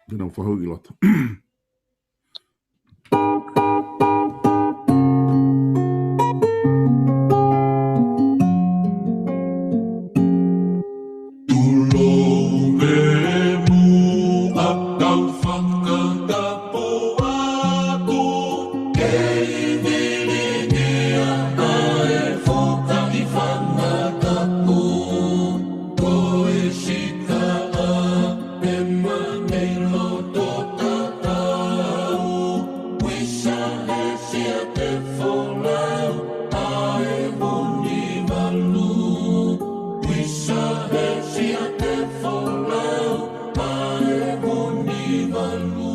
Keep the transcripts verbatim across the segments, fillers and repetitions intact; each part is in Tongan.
Ke nau fakahū ki loto. Tulou e muʻa kau fakatapu atu, kei vilingia ʻa e fukahi fakatapu. Ko e sika ʻa e mani loto tatau, uisa he siate folau ʻa e Vunivalu. Uisa he siate folau ʻa e Vunivalu.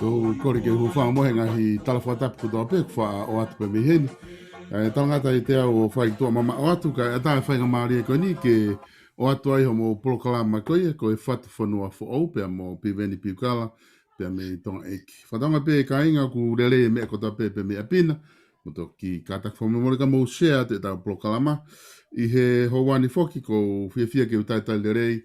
Ko e kole ke u hūfanga mo e ngaahi tala fakatapu kotoa pē kuo faʻa ʻoatu pē mei heni. ʻE talangata ʻiate au ʻo fai tuʻa mamaʻo atu, kae ʻatā e faingamālie ko eni ke ʻoatu ai hoʻomou polokalama ko ia, ko e Fatu Fonua Foʻou, pea mo Piveni Piukala, pea mei Tonga ʻEiki. Fakatauange pē kāinga ʻoku lelei e meʻa kotoa pē pea mei ʻapi na, mou toki kātaki fakamolemole ka mou share atu ʻetau polokalama. ʻI he houa ni foki ʻoku ou fiefia ke u talitali lelei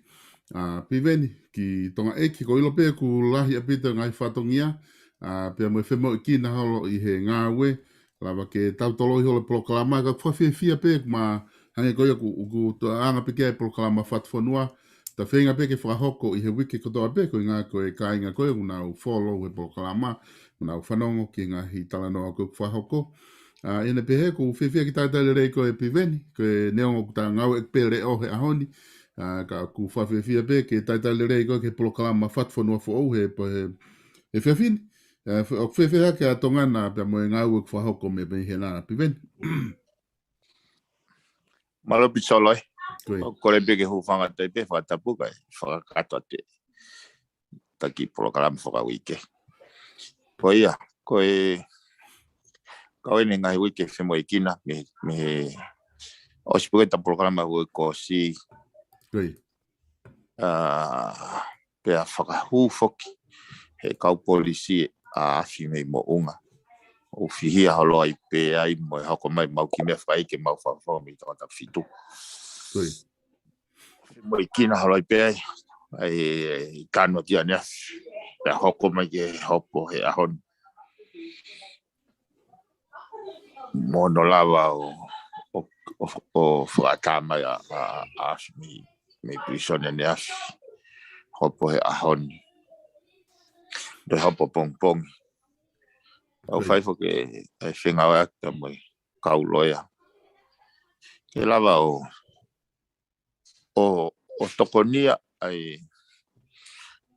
ʻa Piveni ki Tonga ʻEiki, ko e ʻilo pē ʻoku lahi ʻaupito e ngaahi fatongia, ʻa, pea mo e femoʻuekina holo ʻi he ngāue, lava ke tau toloi holo e polokalama, ka ʻoku ou fiefia pē ʻoku ma hangē ko ia ʻoku, ʻoku tōʻanga pē ki ai e polokalama Fatu Fonua, ta feinga pē ke fakahoko ʻi he uike kotoa pē, koeʻuhinga ko e kāinga ko ia ʻoku nau follow e polokalama, ʻoku nau fanongo ki he ngaahi talanoa ko ē ʻoku fakahoko. ʻA, ʻi heʻene pehē ʻoku ou fiefia ke talitali lelei koe Piveni, ko e neongo ʻoku ta ngāueʻaki pē leʻo he ʻaho ni, ʻa, ka ʻoku ou fiefia pē ke talitali lelei koe ki he polokalama Fatu Fonua Foʻou he, he, he efiafi ni. ʻA, fe-, ʻoku fēfē hake ʻa Tonga na pea mo e ngāue ʻoku fakahoko mei, mei hena Piveni? Mālō ʻaupito Solo ē. Ko ia. ʻOku ou kole pē ke u hūfanga atu ai pē fakatapu kae fakakakato atu e taki polokalama fakauike. Ko ia, ko e kau eni ngaahi uike femoʻuekina mei, mei he ʻosi pē ʻeta polokalama ʻo e kuosi. Ko ia. ʻA, pea fakahū foki he kau polisi ʻa e afi mei Moʻunga. ʻOku fihia holo ai pē ai mo e hoko mai mau ki meʻa fakaʻeiki mau fakafoki mei Tongatapu fitu. Ko ia. Femoʻuekina holo ai pē ai, ʻa e tanu ʻa e tiane afi. Pea hoko mai ke hopo he ʻaho ni. Mo hono lava ʻo, ʻo, ʻo, ʻo fakaʻatā mai ʻa, ʻa, ʻa Afi mei, mei pilīsone ʻanefē, hopo he ʻaho ni. Toe hopo pongipongi. ʻOku fai foki e fengāueʻaki mo e kau loea ke lava ʻo, ʻo, ʻo tokonia ʻa e,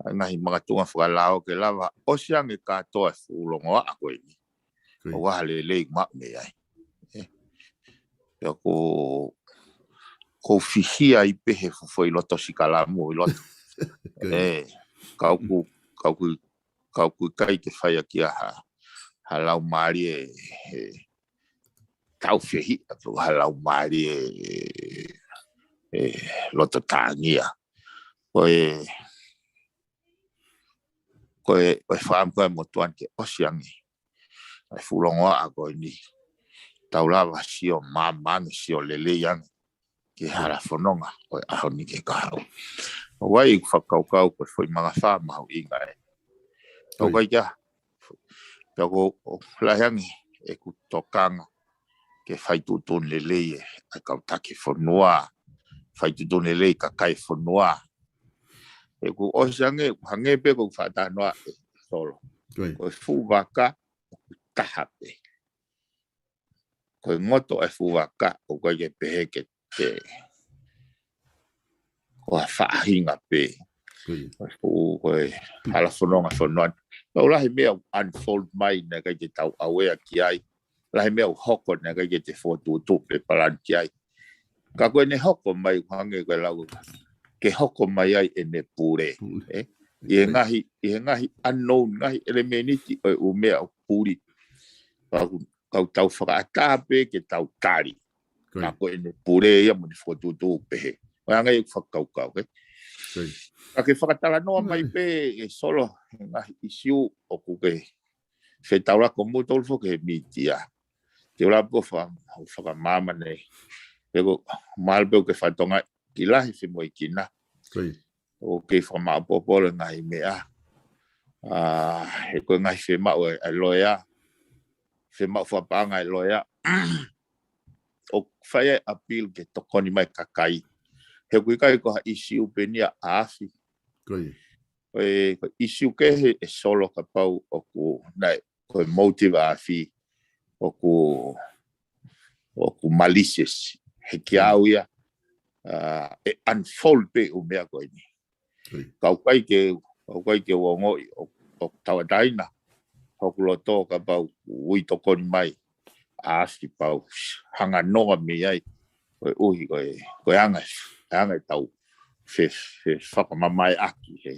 ʻa e ngaahi makatuʻunga fakalao ke lava ʻosi ange kātoa e fuʻu longoaʻa ko eni. ʻOku ʻi ai ha lelei maʻu mei ai. ʻE, pea ʻoku, ʻoku ou fihia ai pē he fuʻu foʻi loto sikalamu ʻi loto. ʻE, ka ʻoku, ka ʻoku, ka ʻoku ʻikai ke fai ʻaki ha, ha laumālie ʻe, ʻe tau fehiʻa pe ko ha laumālie ʻe, ʻe loto tāngia. Ko e, ko e, ko e fakaʻamu ko e motuʻa ni ke ʻosi ange ʻa e fuʻu longoaʻa ko eni. Tau lava sio māmani, sio lelei ange ki he hala fononga ʻo e ʻaho ni ki he kahaʻu. ʻOku ʻi ai ʻeku fakakaukau ko e foʻi mangafā mahuʻinga ē. ʻOku ʻi ai kia. Pea ʻoku, ʻoku lahi ange ʻeku tokanga ke fai tuʻutuʻuni lelei ʻe, ʻa e kau taki fonua. Fai tuʻutuʻuni lelei kakai fonua. ʻOku ʻosi ange, hangē pē ko e fakatalanoa ē Solo. Ko e fuʻu vaka, ʻoku taha pē. Ko e ngoto e fuʻu vaka, ʻoku ʻikai ke pehē ke, ke, ko ha faʻahinga pē. Ko e fuʻu, ko e hala fononga fonua. Pea ʻoku lahi meʻa ʻoku unfold mai naʻe ʻikai te tau aware ki ai. Lahi meʻa ʻoku hoko naʻe ʻikai ke te fokotuʻutuʻu pe palani ki ai. Ka ko ʻene hoko mai ʻoku hangē ko e lau ke hoko mai ai ʻene pule. ʻE? ʻI he ngaahi, ʻi he ngaahi unknown, ngaahi ʻelemēniti ʻo e ʻū meʻa ʻoku puli. Ka ʻoku, ka ʻoku tau fakaʻatā pē ke tau tali. Ka ko ʻene pule ia mo ʻene fokotuʻutuʻu pehē. ʻOku ʻi ai ange ʻeku fakakaukau, ē? Ka ke fakatalanoa mai pē ʻe Solo, he ngaahi ʻisiū ʻoku ke fetaulaki mo kimoutolu foki he mītia. Te u lava pē ʻo fa-, ʻo fakamāmani. Pe ko e mahalo pē ʻoku ke fatongia ki lahi femoʻuekina. ʻOku kei fakamaʻopoʻopo e ngaahi meʻa. ʻA, he ko e ngaahi fiemaʻu ʻa e, ʻa e loea. Fiemaʻu fakapaʻanga ʻa e loea. ʻOku fai ai appeal ke tokoni mai kakai. He ʻoku ʻikai ko ha ʻisiū pē eni ʻa Afi. Ko e, ko e ʻisiū kehe ʻe Solo kapau ʻoku naʻe, ko e motive ʻa Afi ʻoku, ʻoku malicious. He kiate au ia, ʻa, ʻe unfold pē ʻū meʻa ko eni. Ka ʻoku ʻikai ke, ka ʻoku ʻikai ke u ongoʻi, ʻo, ʻoku tauʻatāina hoku loto kapau ʻoku ui tokoni mai ʻa Afi pau hanga noa mei ai, koeʻuhi ko e, ko e anga, anga ʻetau fe, fe, fakamamaeʻaki he,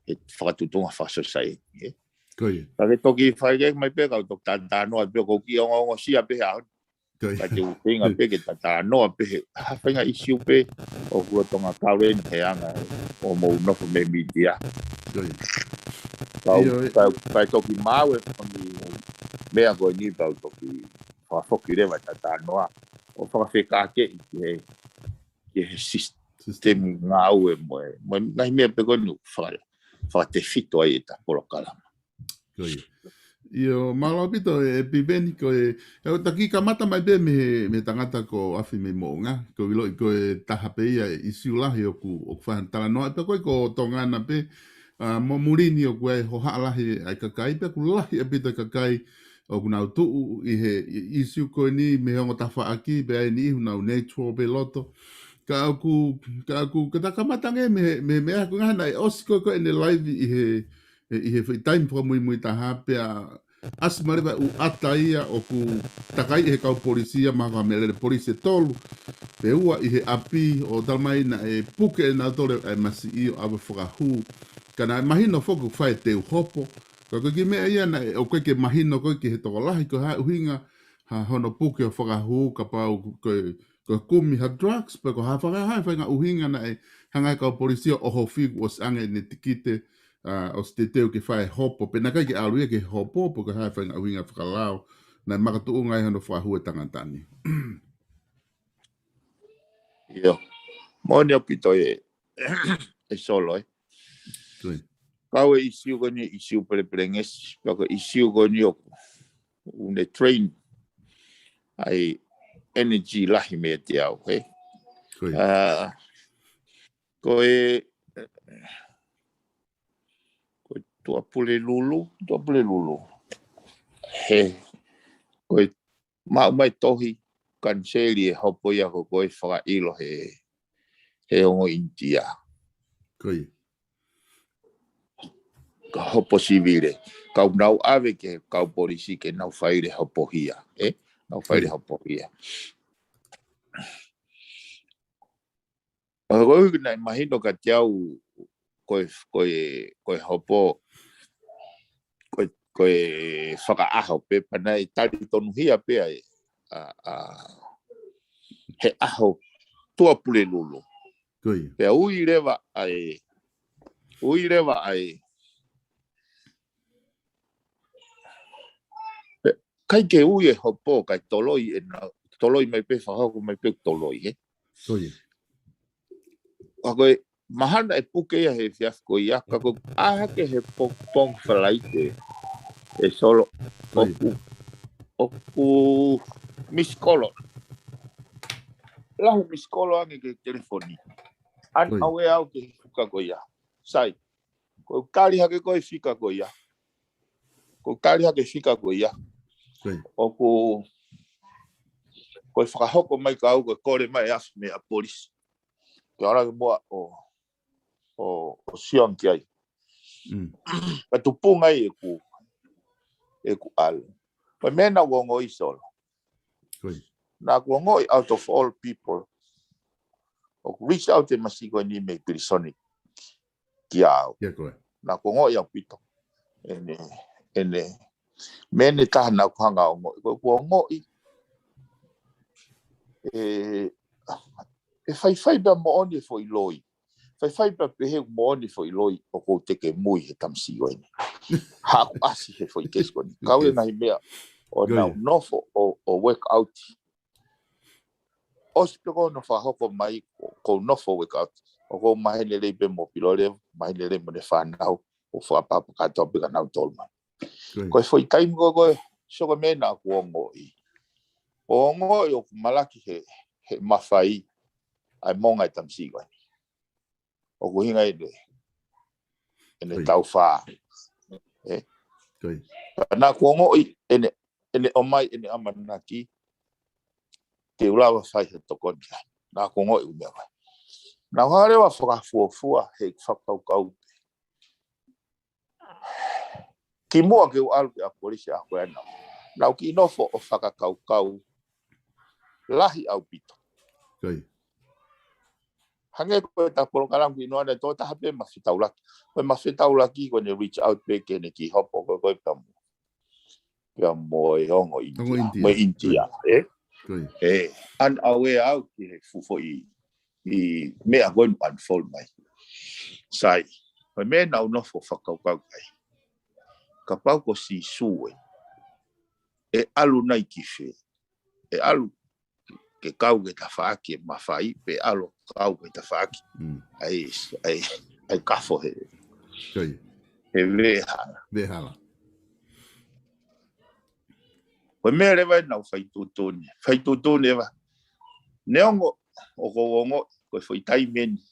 he fakatuʻutuʻunga fakasōsaieti, ē. Ka ke toki fai ke mai pē kau toki talanoa pē ʻoku ou kiʻi ongoongosia pē he ʻaho ni. Ka te u feinga pē ke talanoa pē he ha faʻahinga ʻisiū pē ʻoku lolotonga kau lelei he anga ʻo mou nofo mei mītia. Ka u, ka, ka toki maʻu e fanga meʻa ko eni pea u toki fakafoki leva e talanoa ʻo fakafekākeʻi ki he, ki he sisitemi ngāue mo e, mo e ngaahi meʻa pē ko eni ʻoku faka-, fakatefito ai ʻeta polokalama. Ko ia. ʻIo, mālō ʻaupito ē Piveni, ko e, ʻe, ʻoku ta kiʻi kamata mai pē mei he, mei he tangata ko Afi mei Moʻunga, ʻoku ou ʻiloʻi ko e taha pē ia e ʻisiū lahi ʻoku, ʻoku fai hano talanoa, pea ko e ko Tonga na pē, ʻa, mo muli ni ʻoku ʻi ai e hohaʻa lahi ʻa e kakai, pea ʻoku lahi ʻaupito e kakai ʻoku nau tuʻu ʻi he, ʻi, ʻisiū ko eni mei he ongo tafaʻaki, pea ʻi ai e niʻihi ʻoku nau neutral pē loto. Ka ʻoku, ka ʻoku, ka ta kamata ange mei he, mei he meʻa ko e ngaahi naʻe ʻosi ko e, ko ʻene live ʻi he, ʻi he foʻi taimi fakamuimui taha pea ʻasi mai leva e ʻū ʻata ia ʻoku takai ʻe he kau polisi ia, mahalo ko ha meʻalele polisi ʻe tolu pe ua ʻi he ʻapi ʻo talamai naʻe puke ʻe nautolu e masiʻi ʻo ʻave fakahū. Ka naʻe mahino foki ʻoku fai e teu hopo. Ka ko e kiʻi meʻa ia naʻe ʻoku ʻikai ke mahino ko ē ki he tokolahi ko e hā e ʻuhinga ha hono puke ʻo fakahū kapau ko e, ko e kumi ha drugs, pe ko e hā faka-, hā e faʻahinga ʻuhinga naʻe hanga ʻe he kau polisi ʻo ʻohofi kuo ʻosi ʻange ʻene tikite, ʻa, ʻosi teuteu ke fai e hopo, pe naʻe ʻikai ke ʻalu ia ki he hopo, pe ko e hā e faʻahinga ʻuhinga fakalao naʻe makatuʻunga ai hono fakahū e tangata ni. ʻIo. Moʻoni ʻaupito ē, ʻe Solo ē. Kau e ʻisiū ko eni, ʻisiū pelepelengesi, pea ko e ʻisiū ko eni ʻoku, ʻoku ne train ai energy lahi meiate au, he. Ko ia. Ah, ko e, ko e Tuʻapulelulu, Tuʻapulelulu. He, ko e maʻu mai tohi kaniseli e hopo ia ko e fakaʻilo he, he ongo ʻInitia. Ko ia. Ka hopo sivile. Kau nau ʻave ki he kau polisi ke nau faile hopo hia, eh? Nau faile hopo hia. ʻA ko e ʻuhi naʻe mahino kiate au ko e, ko e, ko e hopo, ko e, ko e fakaʻaho pē pea naʻe tali tonuhia pē ai, a, a, he ʻaho Tuʻapulelulu. Ko ia. Pea ui leva ai, ui leva ai. Pea ʻikai ke ui e hopo, kae toloi ʻena, toloi mai pē, fakahoko mai pē toloi, he. Ko ia. ʻA ko e mahana e puke ia he efiafi ko ia, ka ko e ʻā hake he pongipongi Falaite ē Solo. Ko ia. ʻOku, ʻoku miss call. Lau miss call ange ki he telefoni. Ko ia. ʻAve au ki he fika ko ia. Sai. Ko e tali hake ko e fika ko ia. Ko e tali hake fika ko ia. Ko ia. ʻOku, ko e fakahoko mai ka au ko e kole mai ʻa e meʻa polisi. Ke ala ke mua ʻo, ʻo, ʻo sio ange ki ai. Mm. Ka tupunga ai ʻeku, ʻeku ʻalu. Ko e meʻa naʻa ku ongoʻi Solo. Ko ia. Naʻa ku ongoʻi out of all people, ʻoku reach out e masiʻi ko eni mei pilisoni kia au. Kia koe. Naʻa ku ongoʻi ʻaupito. ʻEne, ʻene, meʻa ʻe taha naʻa ku hanga ʻo ongoʻi. Ko ʻeku ongoʻi ē, ʻe faifai pea moʻoni e foʻi loi. Faifai pea pehē ʻoku moʻoni e foʻi loi ʻoku ou teke mui he tamasiʻi ko eni. Haʻaku ʻasi he foʻi kesi ko eni. Kau e ngaahi meʻa ʻo nau nofo ʻo, ʻo work out. ʻOsi pē ko hono fakahoko mai, ko, ko u nofo work out. ʻOku ou maheni lelei pē mo Pilolevu, maheni lelei mo ʻene fānau, ʻo fakapapau kātoa pē ka nau tolu mai. Ko ia. Ko e foʻi taimi ko ē, ko e, so ko e meʻa naʻa ku ongoʻi. ʻO ongoʻi ʻoku malaki he, he mafai ʻa e monga e tamasiʻi ko eni. ʻOku hinga ʻene, ʻene taufā. Ē? Ko ia. Naʻa ku ongoʻi ʻene, ʻene ʻomai ʻene ʻamanaki te u lava fai ha tokoni ki ai. Naʻa ku ongoʻi ʻū meʻa ko ē. Naʻa ku hanga leva ʻo fakafuofua he fakakaukau. Kimuʻa ke u ʻalu ki ʻapi polisi ʻa ko ē naʻa ku, naʻa ku kiʻi nofo ʻo fakakaukau lahi ʻaupito. Ko ia. Hangē ko e ta polokalama kimuʻa naʻe tō taha pē mafetaulaki. Ko e mafetaulaki ko ʻene reach out pē ki heʻene kiʻi hopo ko ē ko ē pea mo, pea mo e ongo ʻInitia. Ongo ʻInitia. Mo e ʻInitia, ē? Ko ia. Ē, unaware au ki he fuʻu foʻi meʻa ko ē naʻe unfold mai. Sai, ko e meʻa naʻa ku nofo fakakaukau ki ai. Kapau ko Sīsū ē, ʻe ʻalu nai ki fē? ʻE ʻalu ke kau ki he tafaʻaki e mafai, pe ʻalu kau ki he tafaʻaki. Mm. ʻAi, ʻai, ʻai kafo he, ko ia, he veʻehala. Veʻehala. Ko e meʻa leva ē naʻa ku faitotonu, faitotonu leva. Neongo ʻoku ou ongoʻi ko e foʻi taimi eni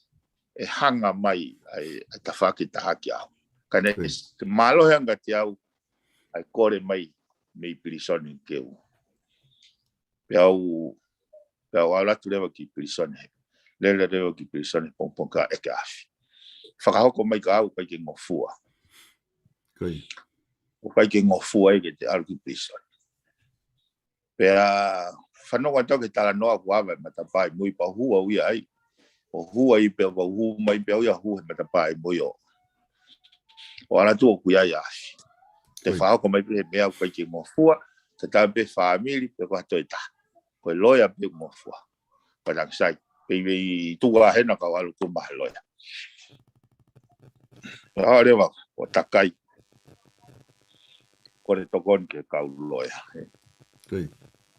ʻe hanga mai ai ʻa e tafaʻaki taha kia au. Ka ne, ko ia, mālohi ange kiate au ʻa e kole mai mei pilisoni ke u. Pea u, pea u ʻalu atu leva ki pilisoni. Lele leva ki pilisoni pongipongi kae ʻeke afi. Fakahoko mai ka au ʻikai ke ngofua. Ko ia. ʻOku ʻikai ke ngofua ai ke te ʻalu ki pilisoni. Pea fanongo atu au ki he talanoa kuo ʻave e matapā ʻi mui pea u hū au ia ai. ʻO hū ai pea u hū mai pea u ia hū he matapā ʻi mui ʻo, ʻo ʻalu atu ʻo kui ai afi. Te, ko ia, fakahoko mai pē he meʻa ʻoku ʻikai ke ngofua, te tau pē fāmili, pe ko ha toe taha. Ko e loea pē ʻoku ngofua. Pea naʻe sai, pea ʻi tuʻa hena kau ʻalu ko ma loea. ʻAlu leva ʻo takai. Kole tokoni ki he kau loea. Ko ia.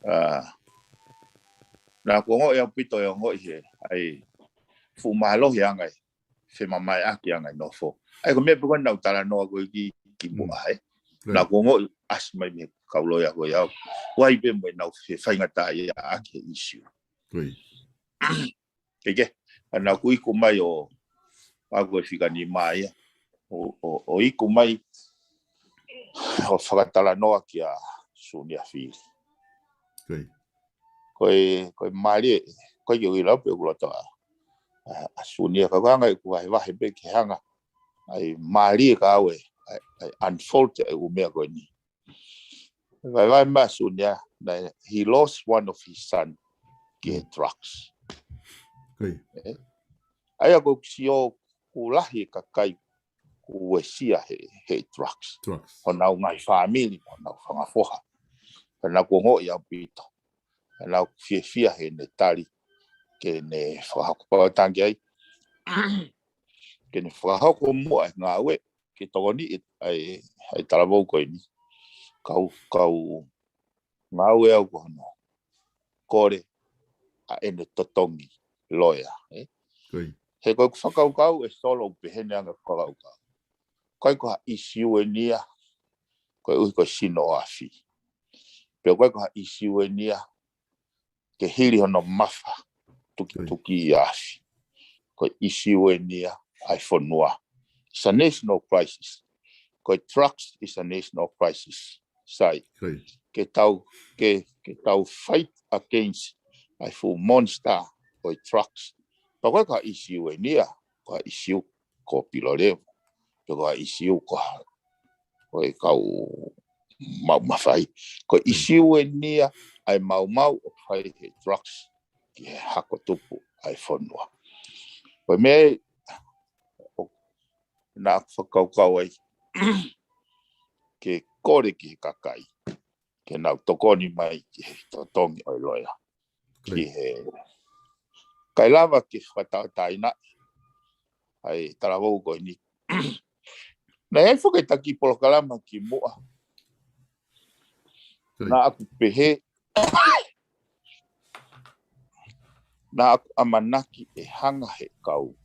ʻA, naʻa ku ongoʻi ʻaupito e ongoʻi he, ʻai, fuʻu mālohi anga e femamaeʻaki anga e nofo. ʻAi, ko e meʻa pē ko ē naʻa ku talanoa ko ē ki, kimuʻa, ē. Ko ia. Naʻa ku ongoʻi ʻasi mai mei he kau loea ko ia. Ua ai pē mo e nau he faingataʻaʻia ʻaki e issue. Kei ke, ana ku iku mai ʻo, ʻa ko e fika nima ia. ʻO, ʻo, ʻo iku mai, ʻo fakatalanoa kia Sunia Fili. Ko e, ko e mālie, ko e ke ui lau pē ʻoku loto ʻa, ʻa, ʻa Sunia ka kanga ʻi kua he vahe pē ke hanga. ʻAi mālie ka au e, ʻai, ʻai unfold e ʻū meʻa ko eni. Vaevae mai Sunia, na, he lost one of his son ki he drugs. ʻAi ʻa ko sio ku lahi e kakai ku uesia he, he drugs. Honau ngaahi fāmili, honau fanga foha. Pea na ku ongoʻi ʻaupito. Pea na ku fiefia he ne tali, ke ne fakahoko pau tangi ai. Ke ne fakahoko muʻa e ngāue, ke tokoni ʻi, ʻai, ʻai talavou ko eni. Kau, kau ngāue au ko hono. Kole, ʻa ʻene totongi, loea, ē? He ko e fakakaukau e Solo pehē ni anga fakakaukau. Ko e ko ha issue eni ia, ko e ui ko e sino ʻo afi. Pea ko e ko ha issue eni ia, ke hili hono mafa, tuki, tuki ʻi afi. Ko e issue eni ia, ʻai fonua. It's a national crisis. Ko e drugs is a national crisis. Sai. Ke tau, ke, ke tau fight against ʻai fuʻu monster ʻo e drugs. Pea ko e ko ha issue eni ia, ko ha issue ko Pilolevu. Pea ko ha issue ko ha, ko e kau maumau fai. Ko e issue eni ia ʻai maumau ʻo fai he drugs ki he hako tupu ʻai fonua. Ko e meʻa ʻo, na fakakaukau ai ke kole ki he kakai, ke nau tokoni mai ki he totongi ʻo e loea. Ki he, kai lava ke fakataʻotaʻoina ʻai talavou ko eni. Na ʻai foki taki polokalama ki muʻa. Na aku pehē, na aku ʻamanaki e hanga he kau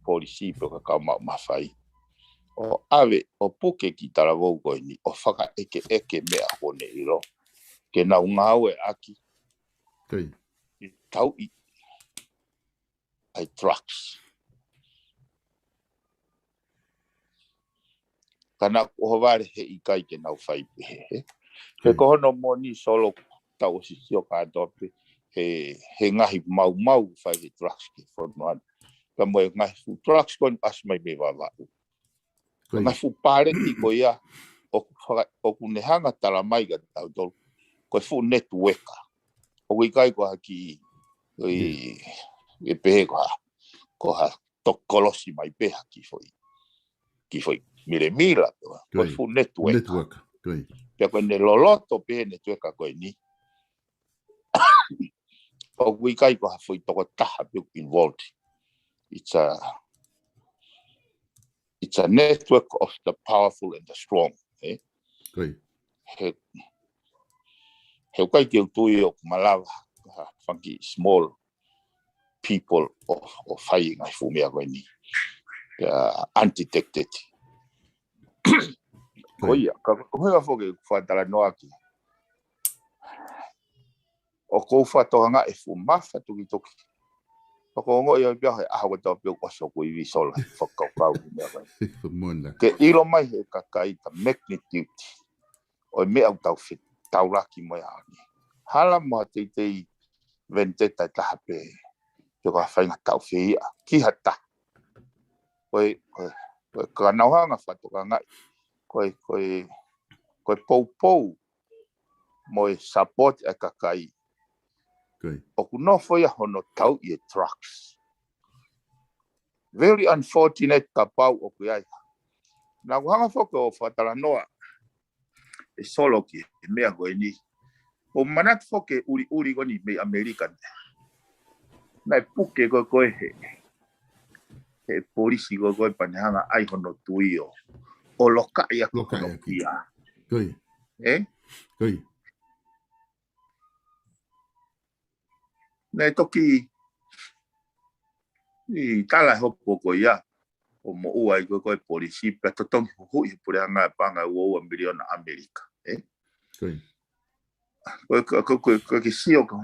polisi pe ko e kau maumau fai ʻo ʻave ʻo puke ki talavou ko eni ʻo fakaʻekeʻeke meʻa ko ne ʻilo. Ke nau ngāue ʻaki. Ke tauʻi ʻai drugs. Ka na ku ʻohovale he ʻikai ke nau fai pehē. He ko hono moni Solo tau ʻosi sio kātoa pē he, he ngaahi maumau fai he drugs ki fonua ni. Ka mo e ngaahi fuʻu drugs ko eni ʻasi mai mei Vavaʻu. Ko e ngaahi fuʻu paleti ko ia, ʻoku faka-, ʻoku ne hanga tala mai ka tautolu. Ko e fuʻu networker. ʻOku ʻikai ko ha kiʻi, ʻi, ʻe pehē ko ha, ko ha tokolosi mai pē ha kiʻi foʻi. Kiʻi foʻi milemila, ko e fuʻu networker. Pea ko ʻene loloto pē networker ko eni. ʻOku ʻikai ko ha foʻi tokotaha pē ʻoku involved. It's a, it's a network of the powerful and the strong, ē? He, he ʻikai ke u tui ʻoku malava, ha fanga kiʻi small people ʻo, ʻo fai ngaahi fuʻu meʻa ko eni. Pea undetected. Ko ia, ka, ko e ʻuhinga foki ʻeku fakatalanoa ki. ʻOku ou fakatokangaʻi e fuʻu mafa tukituki. ʻOku ou ongoʻi ʻa e pia he ʻaho ko e tau pē ʻoku ʻosi ʻoku ivi Solo, fakakaukau ki meʻa ko eni. Ke ʻilo mai he kakai the magnitude ʻo e meʻa ʻoku tau fetaulaki mo ia ni. Hala mo ha teitei vendetta ʻe taha pē, pe ko ha faʻahinga tau feiʻa ki ha taha. Ko e, ko e, ko e ka nau hanga fakatokangaʻi. Ko e, ko e, ko e poupou mo e support ʻa e kakai. ʻOku nofo ia hono tauʻi e drugs. Very unfortunate kapau ʻoku ʻi ai. Na ku hanga foki ʻo fakatalanoa e Solo ki he meʻa ko eni. ʻO manatu foki e ʻuliʻuli ko eni mei ʻAmelika. Naʻe puke ko ē ko ē he, he polisi ko ē ko ē pea ne hanga ʻai hono tui ʻo, ʻo lokaʻi ʻaki hono kia. Ē? Naʻe toki ʻi tala e hopo ko ia ʻo moʻua ai ko ē ko ē polisi pea totongi huhuʻi he puleʻanga e paʻanga ua ua miliona ʻAmelika, ē? ko e, ko e, ko e, ko e ke sio ko,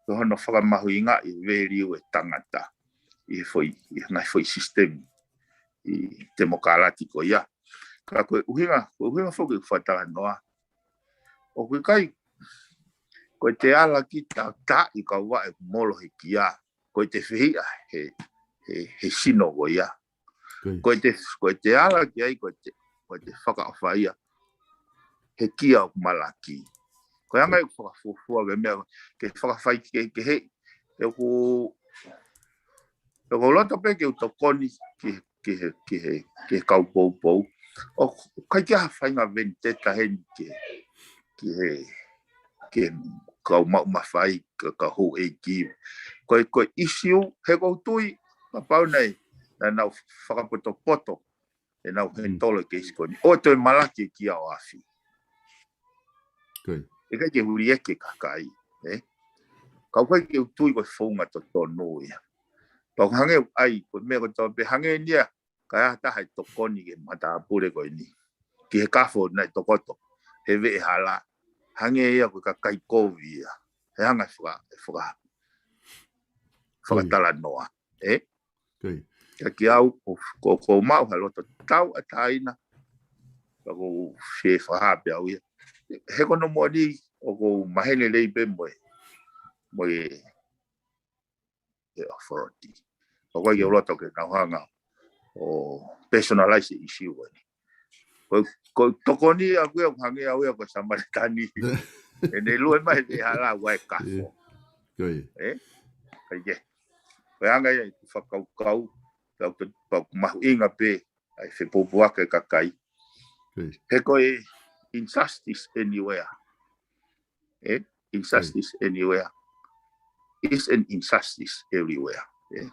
ko hono fakamahuʻingaʻi e value e tangata ʻi he foʻi, ʻi he ngaahi foʻi sisitemi ʻi temokalati ko ia. Ka ko e ʻuhinga, ko e ʻuhinga foki ʻeku fakatalanoa, ʻoku ʻikai ko e te ala ki ta, ta i kau vaʻe molo he kia, ko e te fehiʻa he, he, he sino ko ia. Ko e te, ko e te ala ki ai, ko e te, ko e te fakaʻofa ia he kia ʻoku malaki. Ko e anga ʻeku fakafuofua ke meʻa, ke fakafai ke, ke he, ʻeku, ʻeku loto pē ke u tokoni ki, ki he, ki he, ki he kau poupou. ʻOku ʻikai ke ha faʻahinga vendetta heni ki he, ki he, ki he kau maʻu mafai, ka, ka houʻeiki. Ko e, ko e issue, he ʻoku ou tui, kapau naʻe, naʻa nau fakapotopoto ʻenau handle e keisi ko eni. ʻO toe malaki e kia ʻo afi. ʻIkai ke huli ʻe he kakai, ē? Ka ʻoku ʻikai ke u tui ko e founga totonu ia. Pea ʻoku hangē ʻoku ʻai, ko e meʻa ko e tau pē hangē ni ia, ka ʻi ai ha taha ʻe tokoni ke matāpule ko eni. Ki he kafo naʻe tokoto, he veʻehala, hangē ia ko e kakai kovi ia. He anga e faka, e faka, fakatalanoa, ē? Ka kiate au, ʻoku, ʻoku ou maʻu ha loto tauʻatāina, ka ʻoku ou fie fakahā pē au ia. He ko hono moʻoni, ʻoku ou maheni lelei pē mo e, mo e, e authority. ʻOku ʻikai ke u loto ke nau hanga ʻo personalize e issue ko eni. Ko, ko e tokoni ʻaʻaku ia ʻoku hangē au ia ko e Samaletani. ʻE ne lue mai he veʻehala ʻoku ʻi ai e kafo. Ē? ʻIkai ke. Ko e anga ia ʻeku fakakaukau, pea ʻoku, pea ʻoku mahuʻinga pē ʻa e fepōpula ki he kakai. He ko e injustice anywhere. Ē? Injustice anywhere is an injustice everywhere. Ē?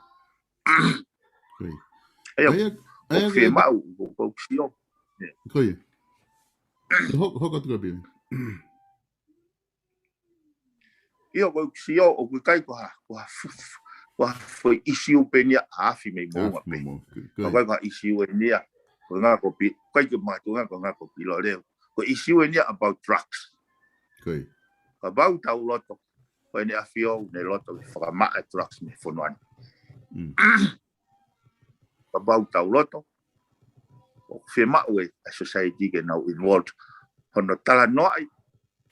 ʻA ia, ʻoku ou fie maʻu, ʻoku ou sio. Ko ia. Hoko, hoko atu ka pili. ʻIo, ʻoku ou sio, ʻoku ʻikai ko ha, ko ha fu-, ko ha foʻi issue pē eni ia ʻa afi mei moʻunga pē. ʻOku ʻikai ko ha issue eni ia, ko e ngaahi kopi, ʻikai ke makatuʻunga ko e ngaahi kopi loleo. Ko e issue eni ia about drugs. Kapau tau loto, ko ʻEne ʻAfio, ne loto ke fakamaʻa e drugs mei he fonua ni. Kapau tau loto, ʻoku fiemaʻu e, e society ke nau involved. Hono talanoaʻi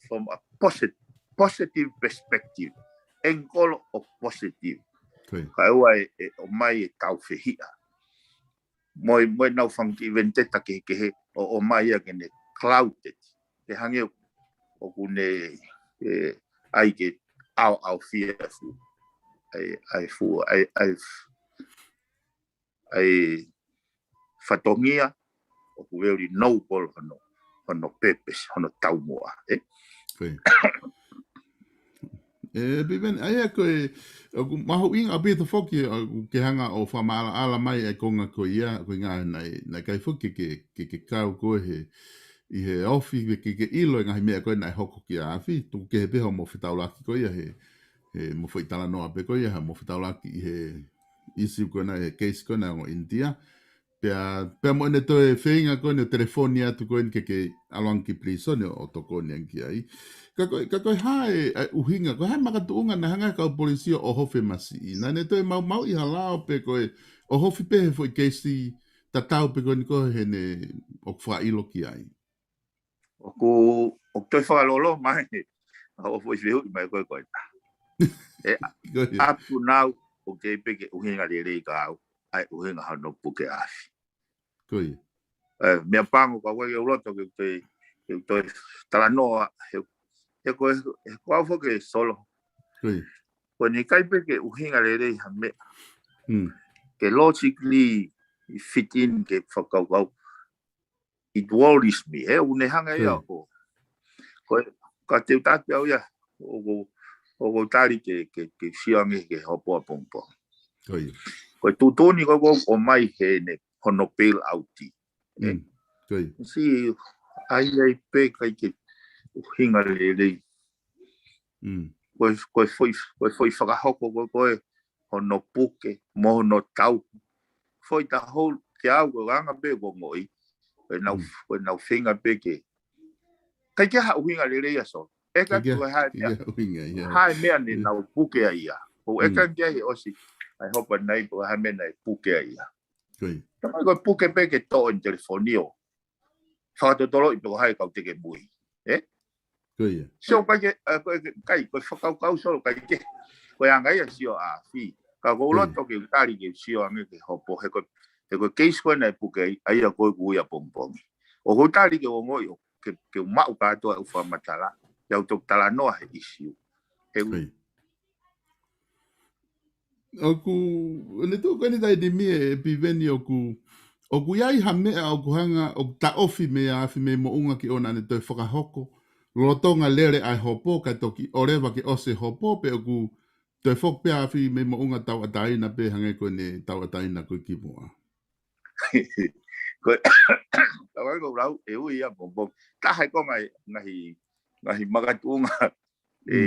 from a posit-, positive perspective, angle of positive. Kae ʻoua ʻe, ʻe ʻomai e tau fehiʻa. Mo e, mo e nau fanga kiʻi vendetta kehekehe ʻo, ʻomai ia ke ne clouded. Ke hangē ʻoku ne, ē, ʻai ke ʻaoʻaofia e fuʻu, ʻai, ʻai fuʻu, ʻai, ʻai f-, ʻai fatongia ʻoku very noble hono, hono purpose, hono taumuʻa, ē? ʻE, Piveni, ʻa ia ko e, ʻoku mahuʻinga ʻaupito foki, ʻoku ke hanga ʻo fakamaʻalaʻala mai e konga ko ia, ko e ngaahi naʻe, naʻe ʻikai foki ke, ke, ke kau koe he, ʻi he ofi, ke, ke, ke ʻilo e ngaahi meʻa ko ē naʻe hoko kia afi, tuku kehe pē hoʻomo fetaulaki ko ia he, he mo foʻi talanoa pē ko ia, hoʻomo fetaulaki ʻi he issue ko ena, he case ko ena ongo ʻInitia. Pea, pea mo ʻene toe feinga ko eni ʻo telefoni atu ko eni ke ke ʻalu ange ki pilīsone ʻo tokoni ange ki ai. Ka ko e, ka ko e hā e, e ʻuhinga, ko e hā e makatuʻunga naʻe hanga e kau polisi ʻo ʻohofi e masiʻi. Naʻa ne toe maumauʻi ha lao pe ko e ʻohofi pē he foʻi keisi tatau pē ko eni ko ē he ne ʻoku fakaʻilo ki ai. ʻOku, ʻoku toe fakalolo mai, ʻa hoʻo foʻi fehuʻi mai ko ē ko ē. ʻE, up to now, ʻoku kei pē ke ʻuhinga lelei ka au, ʻa e ʻuhinga hono puke afi. Ko ia. ʻE, meʻa pango ka ʻoku ʻikai ke u loto ke u toe, ke u toe talanoa, he, he ko e, he ko au foki e solo. Ko ia. Ko eni ʻikai pē ke ʻuhinga lelei ha meʻa. Ke logically fit in ke fakakaukau. It worries me, ē, ʻoku ne hanga ia ko. Ko e, ka te u tatu au ia, ʻoku, ʻoku tali ke, ke, ke sio ange ke hopo a pongpo. Ko e tuʻutuʻuni ko ē ʻoku ʻomai he ne hono bail out. Ē. Si, ʻai ai pē ʻikai ke ʻuhinga lelei. Ko e, ko e foʻi, ko e foʻi fakahoko ko ē, ko ē, hono puke, mo hono tau. Foʻi tahou, ke au, ko e anga pē ko ngoʻi. Ko e nau, ko e nau feinga pē ke. ʻIkai ke ha ʻuhinga lelei a so. ʻEka, ko e hā e meʻa, hā e meʻa ne nau puke ai ia. Ko e ʻEka ke ai ʻosi ʻa e hopo nai, ko e hā e meʻa naʻe puke ai ia. Tamai ko e puke pē ke toʻo ʻene telefoni ʻo fakatotoloʻi pe ko hai kau teke mui. Ē? Sio kai ke, ʻa, ko e kai, ko e fakakaukau solo kai ke. Ko e anga ia sio ʻa Afi. Ka ko u loto ke u tali ke sio ange ke hopo. He ko, he ko e keisi ko ē naʻe puke ai, ʻa ia ko e ʻuhi ʻapongipongi. ʻOku ou tali ke u ongoʻi ʻo ke, ke u maʻu kātoa ʻeku fakamatala. ʻIa u toki talanoa he ʻisiū. He u ʻOku, ʻene tuʻu ko eni taimi ni ē Piveni ʻoku, ʻoku ʻi ai ha meʻa ʻoku hanga, ʻoku taʻofi meia Afi mei Moʻunga ki ʻona ʻene toe fakahoko. Lolotonga lele ʻa e hopo, kae toki ʻoleva ke ʻosi e hopo, pe ʻoku toe foki pē ʻa Afi mei Moʻunga tauʻatāina pē hangē ko ʻene tauʻatāina ko ē kimuʻa. Ko e, tau ai ko lau, ʻe ui ia pongipongi. Taha e ko e ngaahi, ngaahi, ngaahi makatuʻunga ē,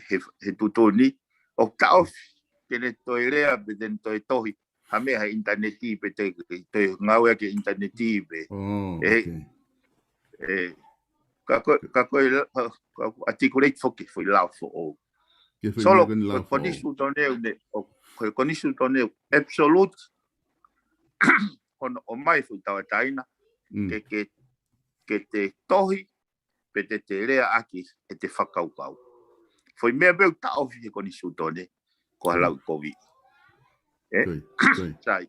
he, he tuʻutuʻuni, ʻoku taʻofi, te ne toe lea, pe te ne toe tohi, ha meʻa he ʻinitaneti, pe te, toe ngāue ki he ʻinitaneti, pe. Ē, ka ko, ka ko e, ka, ka articulate foki, foʻi lao foʻou. Solo, ko e konisitūtone, ne, ʻo, ko e konisitūtone, absolute, hono ʻomai foʻi tauʻatāina, ke, ke, ke te tohi, pe te te lea ʻaki ʻete fakakaukau. Foʻi meʻa pē ʻoku taʻofi he konisitūtone, ko ha lau kovi. Ē? Sai.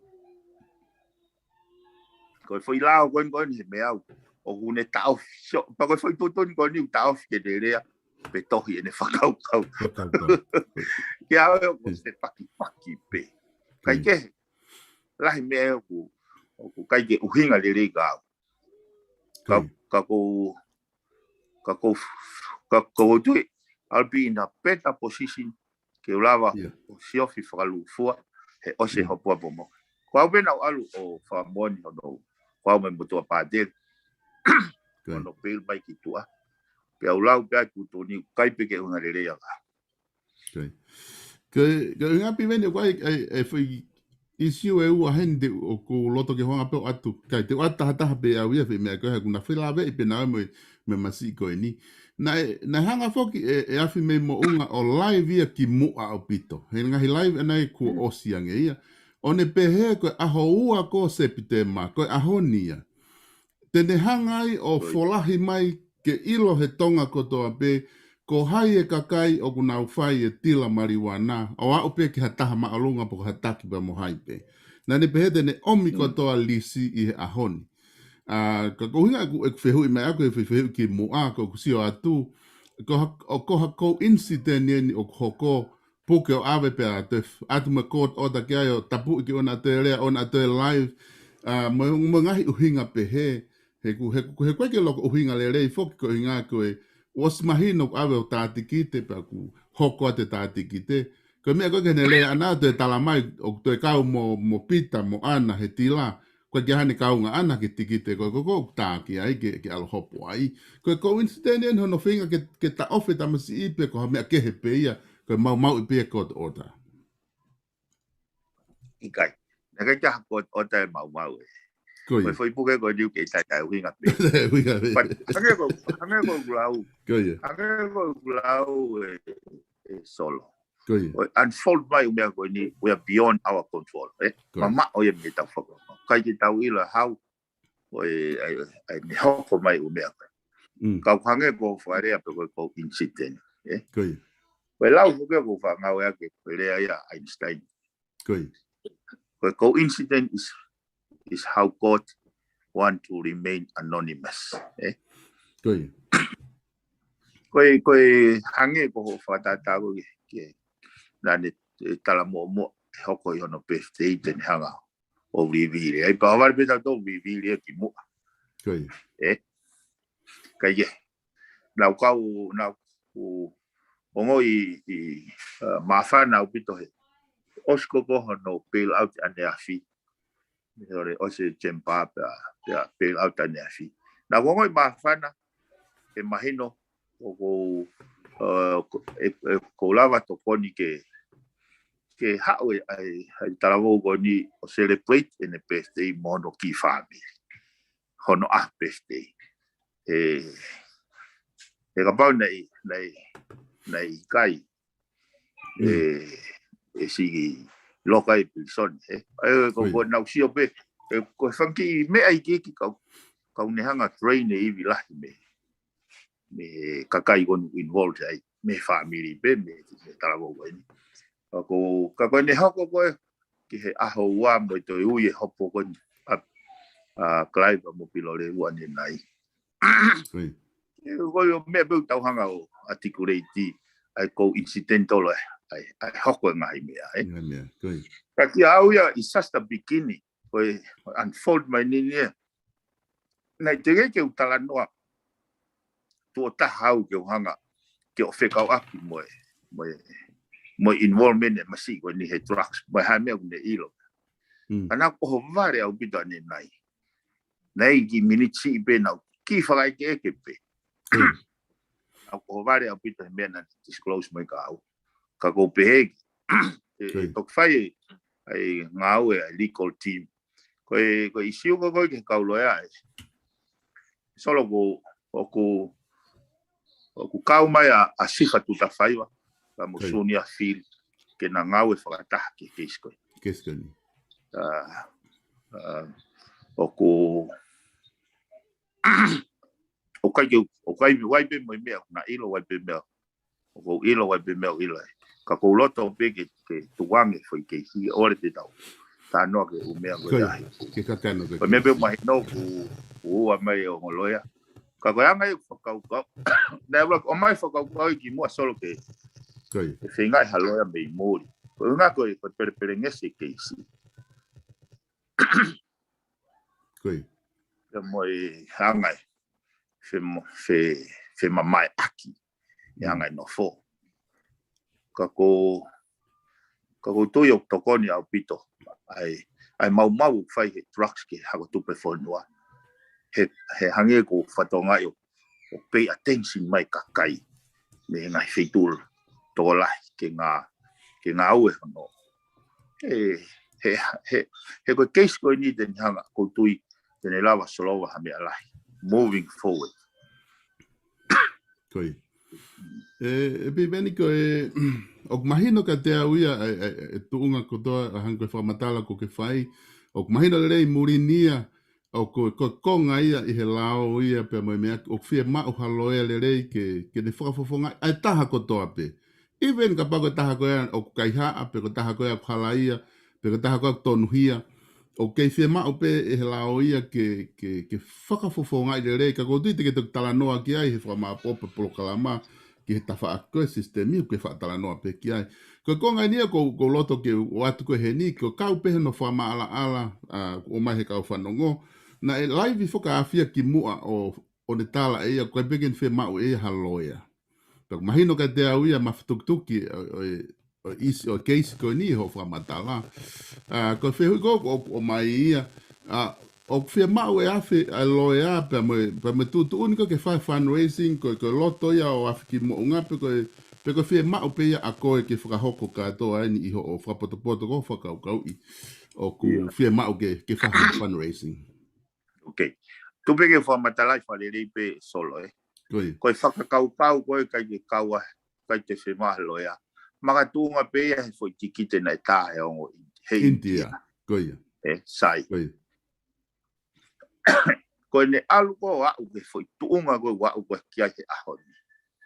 Ko e foʻi lao ko eni ko eni he meʻa au. ʻOku ne taʻofi. Sio, pea ko e foʻi tuʻutuʻuni ko eni ʻoku taʻofi ke te lea, pe tohi ʻene fakakaukau. Ke au ʻoku se pakipaki pē. Kai kehe. Lahi meʻa ʻoku, ʻoku kai ke ʻuhinga lelei ka au. Ka, ka ko, ka ko, ka ko tui, I'll be in a better position ke u lava ʻo siofi fakalūkufua, he ʻosi e hopo ʻapongipongi. Ko au pē naʻa ku ʻalu ʻo fakamoʻoni hono, ko au mei Motuʻa Pātele, hono pili mai ki tuʻa. Pea u lau pē ʻa e tuʻutuʻuni, kai pē ke ʻuhinga lelei ʻa ka. Ko e, ko e, ko e ngaahi Piveni ʻoku ʻi ai, ʻi ai, ʻi ai foʻi ʻisiū ʻe ua heni te u, ʻoku ou loto ke hanga pē ʻo ʻoatu. Kai te u ʻoatu tahataha pē au ia foʻi meʻa ko e hā ʻoku na fila veʻi pē naʻa mo, mo e masiʻi ko eni. Naʻe, naʻe hanga foki ʻe, ʻe Afi mei Moʻunga ʻo live ia kimuʻa ʻaupito. He ngaahi live ʻana ē kuo ʻosi ange ia. ʻO ne pehē ko e ʻaho ua ko Sepitema, ko e ʻaho ni ia. Te ne hanga ai ʻo folahi mai ke ʻilo he Tonga kotoa pē, ko hai e kakai ʻoku nau fai e tila maliuana, ʻo aʻu pē ki ha taha māʻolunga pe ko ha taki pea mo hai pē. Naʻa ne pehē te ne ʻomi kotoa lisi ʻi he ʻaho ni. ʻA, ka ko e ʻuhinga ʻeku, ʻeku fehuʻi mai ʻaku, ʻeku fehuʻi kimuʻa, ko ʻeku sio atu, ko ha, ʻo ko ha coincidence eni ʻoku hoko, puke ʻo ʻave pea toe f-, ʻatu mo e court order ki ai ʻo tapuʻi ki ʻona ʻa e lea, ʻona ʻa e live, ʻa, mo, mo e ngaahi ʻuhinga pehē, he ʻoku, he ʻoku, he ʻoku ʻikai ke loko ʻuhinga lelei foki ko e ʻuhinga ko e, ʻosi mahino ʻoku ʻave ʻo tātikite pea ʻoku hoko atu e tātikite. Ko e meʻa ko ē ke ne lea ʻana ʻo toe tala mai, ʻoku toe kau mo, mo Pita, mo ʻAna he tila, ko e ʻikai ke ʻi ai hano kaunga ʻana ke tikite ko e, ko e, ko e ʻoku tā ki ai ke, ke ʻalu hopo ai. Ko e coincidence eni hono feinga ke, ke taʻofi e tamasiʻi pe ko ha meʻa kehe pē ia, ko e maumauʻi pē ia court order. ʻIkai. Naʻe ʻikai ke ʻi ai ha court order ʻe maumau ē. Ko e foʻi puke ko eni ʻoku ʻikai ke ʻuhinga pē. But, hangē ko, hangē ko ʻeku lau. Hangē ko ʻeku lau ē, ē Solo. Ko e unfold mai ʻū meʻa ko eni, we are beyond our control, ē? Mamaʻo ia mei heʻetau fakakaukau. ʻIkai ke tau ʻilo hau, ʻo e, ʻa e, ʻa e, ne hoko mai ʻū meʻa ko ē. Ka ʻoku hangē ko e fakalea pe ko e coincidence, ē? Ko e lau foki ʻoku ou faʻa ngāueʻaki, ko e lea ia ʻa Einstein. Ko e coincidence is, is how God want to remain anonymous, ē? Ko e, ko e hangē ko hoʻo fakatātā ko ē ke, ke, naʻa ne, ē, tala muʻomuʻa, ʻe hoko ʻi hono birthday te ne hanga ʻo reveal. ʻAi pau vale pē tau tō reveal ia kimuʻa. Ē? Kai ē. Naʻa ku kau, naʻa ku ongoʻi, ʻi, ʻa, māfana ʻaupito he ʻosi ko ē hono bail out ʻaneafi. He ʻoku ʻosi e Chamber pea, pea bail out ʻaneafi. Naʻa ku ongoʻi māfana, he mahino, ʻoku, ʻa, ko, ē, ē, ʻoku lava tokoni ke, ke haʻu e, ʻa e, ʻa e talavou ko eni ʻo celebrate ʻene birthday mo hono kiʻi fāmili. Hono ʻaho birthday. Ē, He kapau naʻe, naʻe, naʻe ʻikai ʻe, ʻe siʻi loka ʻi pilīsone, ē. ʻE, ko, ko ʻenau sio pē, ʻe, ko e fanga kiʻi meʻa iiki kau, kau ne hanga train e ivi lahi mei, mei he kakai ʻoku nau involved ai, mei he family pē, mei, mei he talavou ko eni. Ka ko, ka ko ʻene hoko ko ē, ki he ʻaho ua mo e toe ui e hopo ko eni, ʻa, ʻa Clive mo Pilolevu ʻanenai. ʻE, ko e meʻa pē ʻoku tau hanga ʻo articulate, ʻa e coincidental ē, ʻa e, ʻa e hoko e ngaahi meʻa, ē. Ka kia au ia, it's just a beginning, ko e unfold mai ni ni ē. Naʻe teʻeki ke u talanoa tuʻo taha au ke u hanga, ke u fekauʻaki mo e, mo e, mo e involvement e masiʻi ko eni he drugs, mo e hā e meʻa ʻoku ne ʻilo. Ka naʻa ku ʻohovale ʻaupito ʻanenai. Naʻe ʻi ai e kiʻi miniti siʻi pē naʻa ku kiʻi fakaʻekeʻeke pē. Naʻa ku ʻohovale ʻaupito he meʻa naʻe disclose mai kia au. Ka ʻoku ou pehē ʻe, ʻe toki fai ʻa e ngāue ʻa e legal team. Ko e, ko e ʻisiu ko ē ki he kau loea ē. Solo ko, ʻoku, ʻoku kau mai ʻa, ʻa Sifa Tutafaiva, ka mo Sunia Fili, ke na ngāue fakataha ki he keisi ko ē. Keisi ko eni. ʻA, ʻa, ʻoku, ʻoku ʻikai ke, ʻoku ʻikai, ʻoku ʻikai pē mo e meʻa ʻoku na ʻilo, ʻoku ʻikai pē meʻa ʻoku ʻilo ai. Ka ʻoku ou loto pē ke, ke tukuange foʻi keisi, ʻoua te tau talanoa ki he ʻū meʻa ko ia. Ko e meʻa pē ʻoku mahino ʻoku, ʻoku ua mai e ongo loea. Ka ko e anga e fakakaukau. Naʻe ʻuluaki ʻomai fakakaukau ia kimuʻa Solo ke, ke feingaʻi ha loea mei muli. Ko e ʻuhinga ko e, ko e pelepelengesi e keisi. Pea mo e anga e fe, fe, femamaeʻaki e anga e nofo. Ka ʻoku, ka ʻoku ou tui ʻoku tokoni ʻaupito ʻa e, ʻa e maumau ʻoku fai he drugs ki he hako tupe fonua. He, he hangē ko e fatongia ʻo, ʻo pay attention mai kakai mei he ngaahi feituʻu tokolahi ke ngā, ke ngāue hono. He, he, he, he ko e keisi ko eni te ne hanga, ʻoku ou tui te ne lava solova ha meʻa lahi. Moving forward. Ko ia. ʻE, ʻe Piveni ko e, ʻoku mahino kiate au ia, ʻe, ʻe, ʻe tuʻunga kotoa, ʻa hangē ko e fakamatala ʻoku ke fai. ʻOku mahino lelei muli ni ia, ʻoku, ko e konga ia ʻi he lao ia pea mo e meʻa, ʻoku fiemaʻu ha loea lelei ke, ke ne fakafofongaʻi, ʻa e taha kotoa pē. Even kapau ko e taha ko ia ʻoku kaihaʻa, pe ko e taha ko ia ʻoku halaia, pe ko e taha ko ia ʻoku tonuhia. ʻOku kei fiemaʻu pē ʻe he lao ia ke, ke, ke fakafofongaʻi lelei, ka ʻoku ou tui te ke toki talanoa ki ai he fakamāʻopoʻopo polokalama, ki he tafaʻaki ko e sisitemi, ʻoku ke faʻa talanoa pē ki ai. Ko e konga eni ia ʻoku ou, ʻoku ou loto ke u ʻoatu ko ē heni, ko e kau pē hono fakamaʻalaʻala, ʻa, ʻoku ʻomai he kau fanongo. Naʻe laivi fakaafia kimuʻa ʻo, ʻo ne tala ʻe ia, ʻoku ʻikai pē ke ne fiemaʻu ʻe ia ha loea. Pea ʻoku mahino kiate au ia mafatukituki ʻo, ʻo, ʻo ʻisi, ʻo e keisi ko eni hoʻo fakamatala. ʻA, ko e fehuʻi ko ē ʻoku, ʻoku ʻomai ia, ʻa, ʻoku fiemaʻu ʻe afe ʻa e loea pea mo e, pea mo e tuʻutuʻuni ko ē ke fai fundraising, ko e, ko e loto ia ʻo afe ki moʻunga pe ko e, pe ko e fiemaʻu pē ia ʻa koe ke fakahoko kātoa eni ʻi hoʻo fakapotopoto ko e fakakaukauʻi ʻoku fiemaʻu ke, ke fai fundraising. Ok. Tuku pē ke fakamatalaʻi fakalelei pē Solo, ē. Ko e fakakaukau ko ē ʻikai ke kau ai, ʻikai te fiemaʻu ha loea. Makatuʻunga pē ia he foʻi tikite naʻe tā he ongo ʻIn-, he ʻInitia. ʻInitia. Ko ia. Ē, sai. Ko ia. Ko ʻene ʻalu ko ē ʻo aʻu ki he foʻi tuʻunga ko ē ʻoku aʻu ko ē ki ai he ʻaho ni.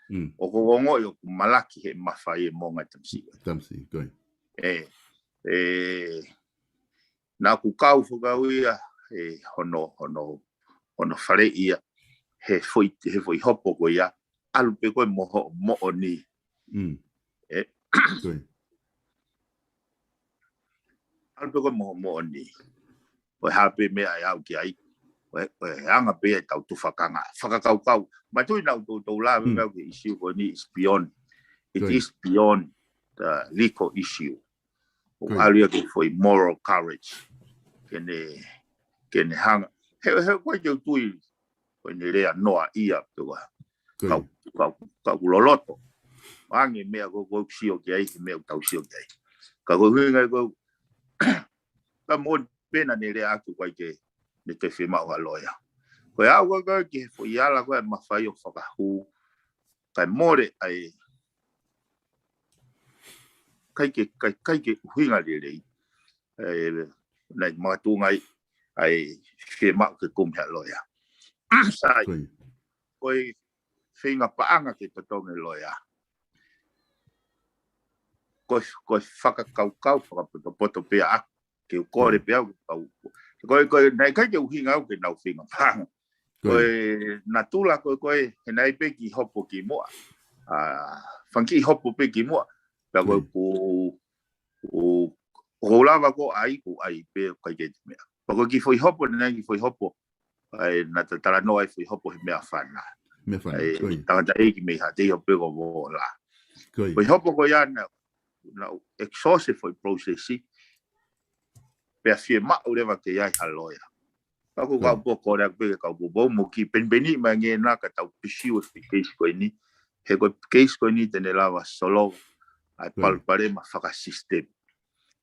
Mm. ʻOku ou ongoʻi ʻoku malaki he mafai e moʻunga tamasiʻi. Tamasiʻi, ko ia. Ē, ē, naʻa ku kau fakau ia, ē, hono, hono, hono faleʻi ia, he foʻi, he foʻi hopo ko ia, ʻalu pē koe mo hoʻo moʻoni. Mm. Ē? Ko ia. ʻAlu pē koe mo hoʻo moʻoni. Ko e hā pē meʻa ʻe aʻu ki ai. Ko e, ko e anga pē ia ʻetau tufakanga. Fakakaukau. Manatuʻi naʻa ku tou, tou lave Mm. ki he issue ko eni is beyond. It Ko ia. is beyond the legal issue. ʻO Ko ia. ʻalu ia ki he foʻi moral courage. Ke ne, ke ne hanga. He, he ko e ke u tui. Ko ʻene lea noa ia pe ko e Ko ia. kau, kau, kau loloto. Ange meʻa ko, ko sio ki ai, he meʻa ʻoku tau sio ki ai. Ka ko e ʻuhinga ko, ka mo pena ne lea atu ko e ke, ne te fiemaʻu ha loea. Ko e aʻu ko e ki he foʻi ala ko e mafai ʻo fakahū, kae mole ai, ʻikai ke, ʻikai, ʻikai ke ʻuhinga lelei. ʻE, naʻe makatuʻunga ai ʻa e fiemaʻu ke kumi ha loea. Sai, Ko ia. ko e feinga paʻanga ke totongi loea. Ko e, ko e fakakaukau, fakapotopoto pē ʻaʻaku. Ke u kole Ko ia. pē au, kau. Ko e, ko e, naʻe ʻikai ke ʻuhinga au ke nau feinga paʻanga. Ko Ko ia. e natula ko e, ko e, he naʻe ʻi ai pē kiʻi hopo kimuʻa. ʻA, fanga kiʻi hopo pē kimuʻa. Pea ko e Ko ia. ku, ku, ku lava ko ʻai, ku ʻai pē, ʻikai ke te meʻa. Pea ko e kiʻi foʻi hopo, naʻe kiʻi foʻi hopo. ʻAi, naʻa ta talanoa ai foʻi hopo he meʻafana. Meʻafana, ʻAi, ko ia. tangataʻeiki mei Haʻateiho pē ko Vola. Ko ia. Foʻi hopo ko ia naʻa, naʻa exhaust e foʻi process. Pea fiemaʻu leva ke ʻi ai ha loea. Pea ko Ko ia. kau pō kole ʻaku pē ke kau pō pō mo kiʻi penipeni mai ange na ka tau pursue e foʻi case ko eni. He ko e case ko eni te ne lava solova ʻa e Ko ia. palopalema fakasisitemi.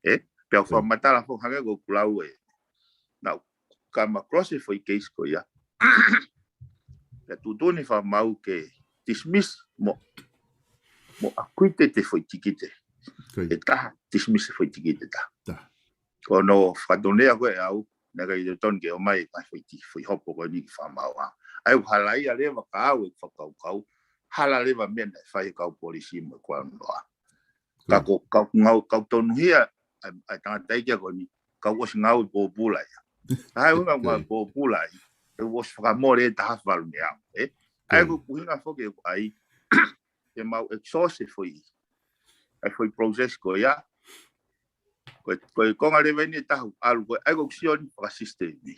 ʻE, pea u Ko ia. fakamatala foki hangē ko ʻeku lau ē. Naʻa ku come across e foʻi case ko ia. Pea tuʻutuʻuni fakamaau ke dismiss mo, mo acquit e foʻi tikite. Ko ia. ʻE taha, dismiss e foʻi tikite ʻe taha. Taha. Ko hono fakatonea ko ē au, naʻe ʻikai totonu ke ʻomai e foʻi ti-, foʻi hopo ko eni ke fakamaau. ʻAi, ʻoku hala ia leva ka au e fakakaukau, hala leva meʻa naʻe fai he kau polisi mo e Crown Law. Ka Ko ia. ko, ka ngau, kau tonuhia, ʻa, ʻa tangataʻeiki ko eni, kau ʻosi ngāue pōpula ia. ʻAi, ʻoku ngau Ko ngāue ia. pōpula ia. ʻE ʻosi fakamole e taha falu ne au, ē? ʻAi, Ko ia. ko e ʻuhinga foki ʻoku ʻai, ke mau exhaust e foʻi, ʻa e foʻi process ko ia. Ko e, ko e konga leva eni ʻe taha ʻalu ko ē, ʻai ko e sio ni fakasisitemi.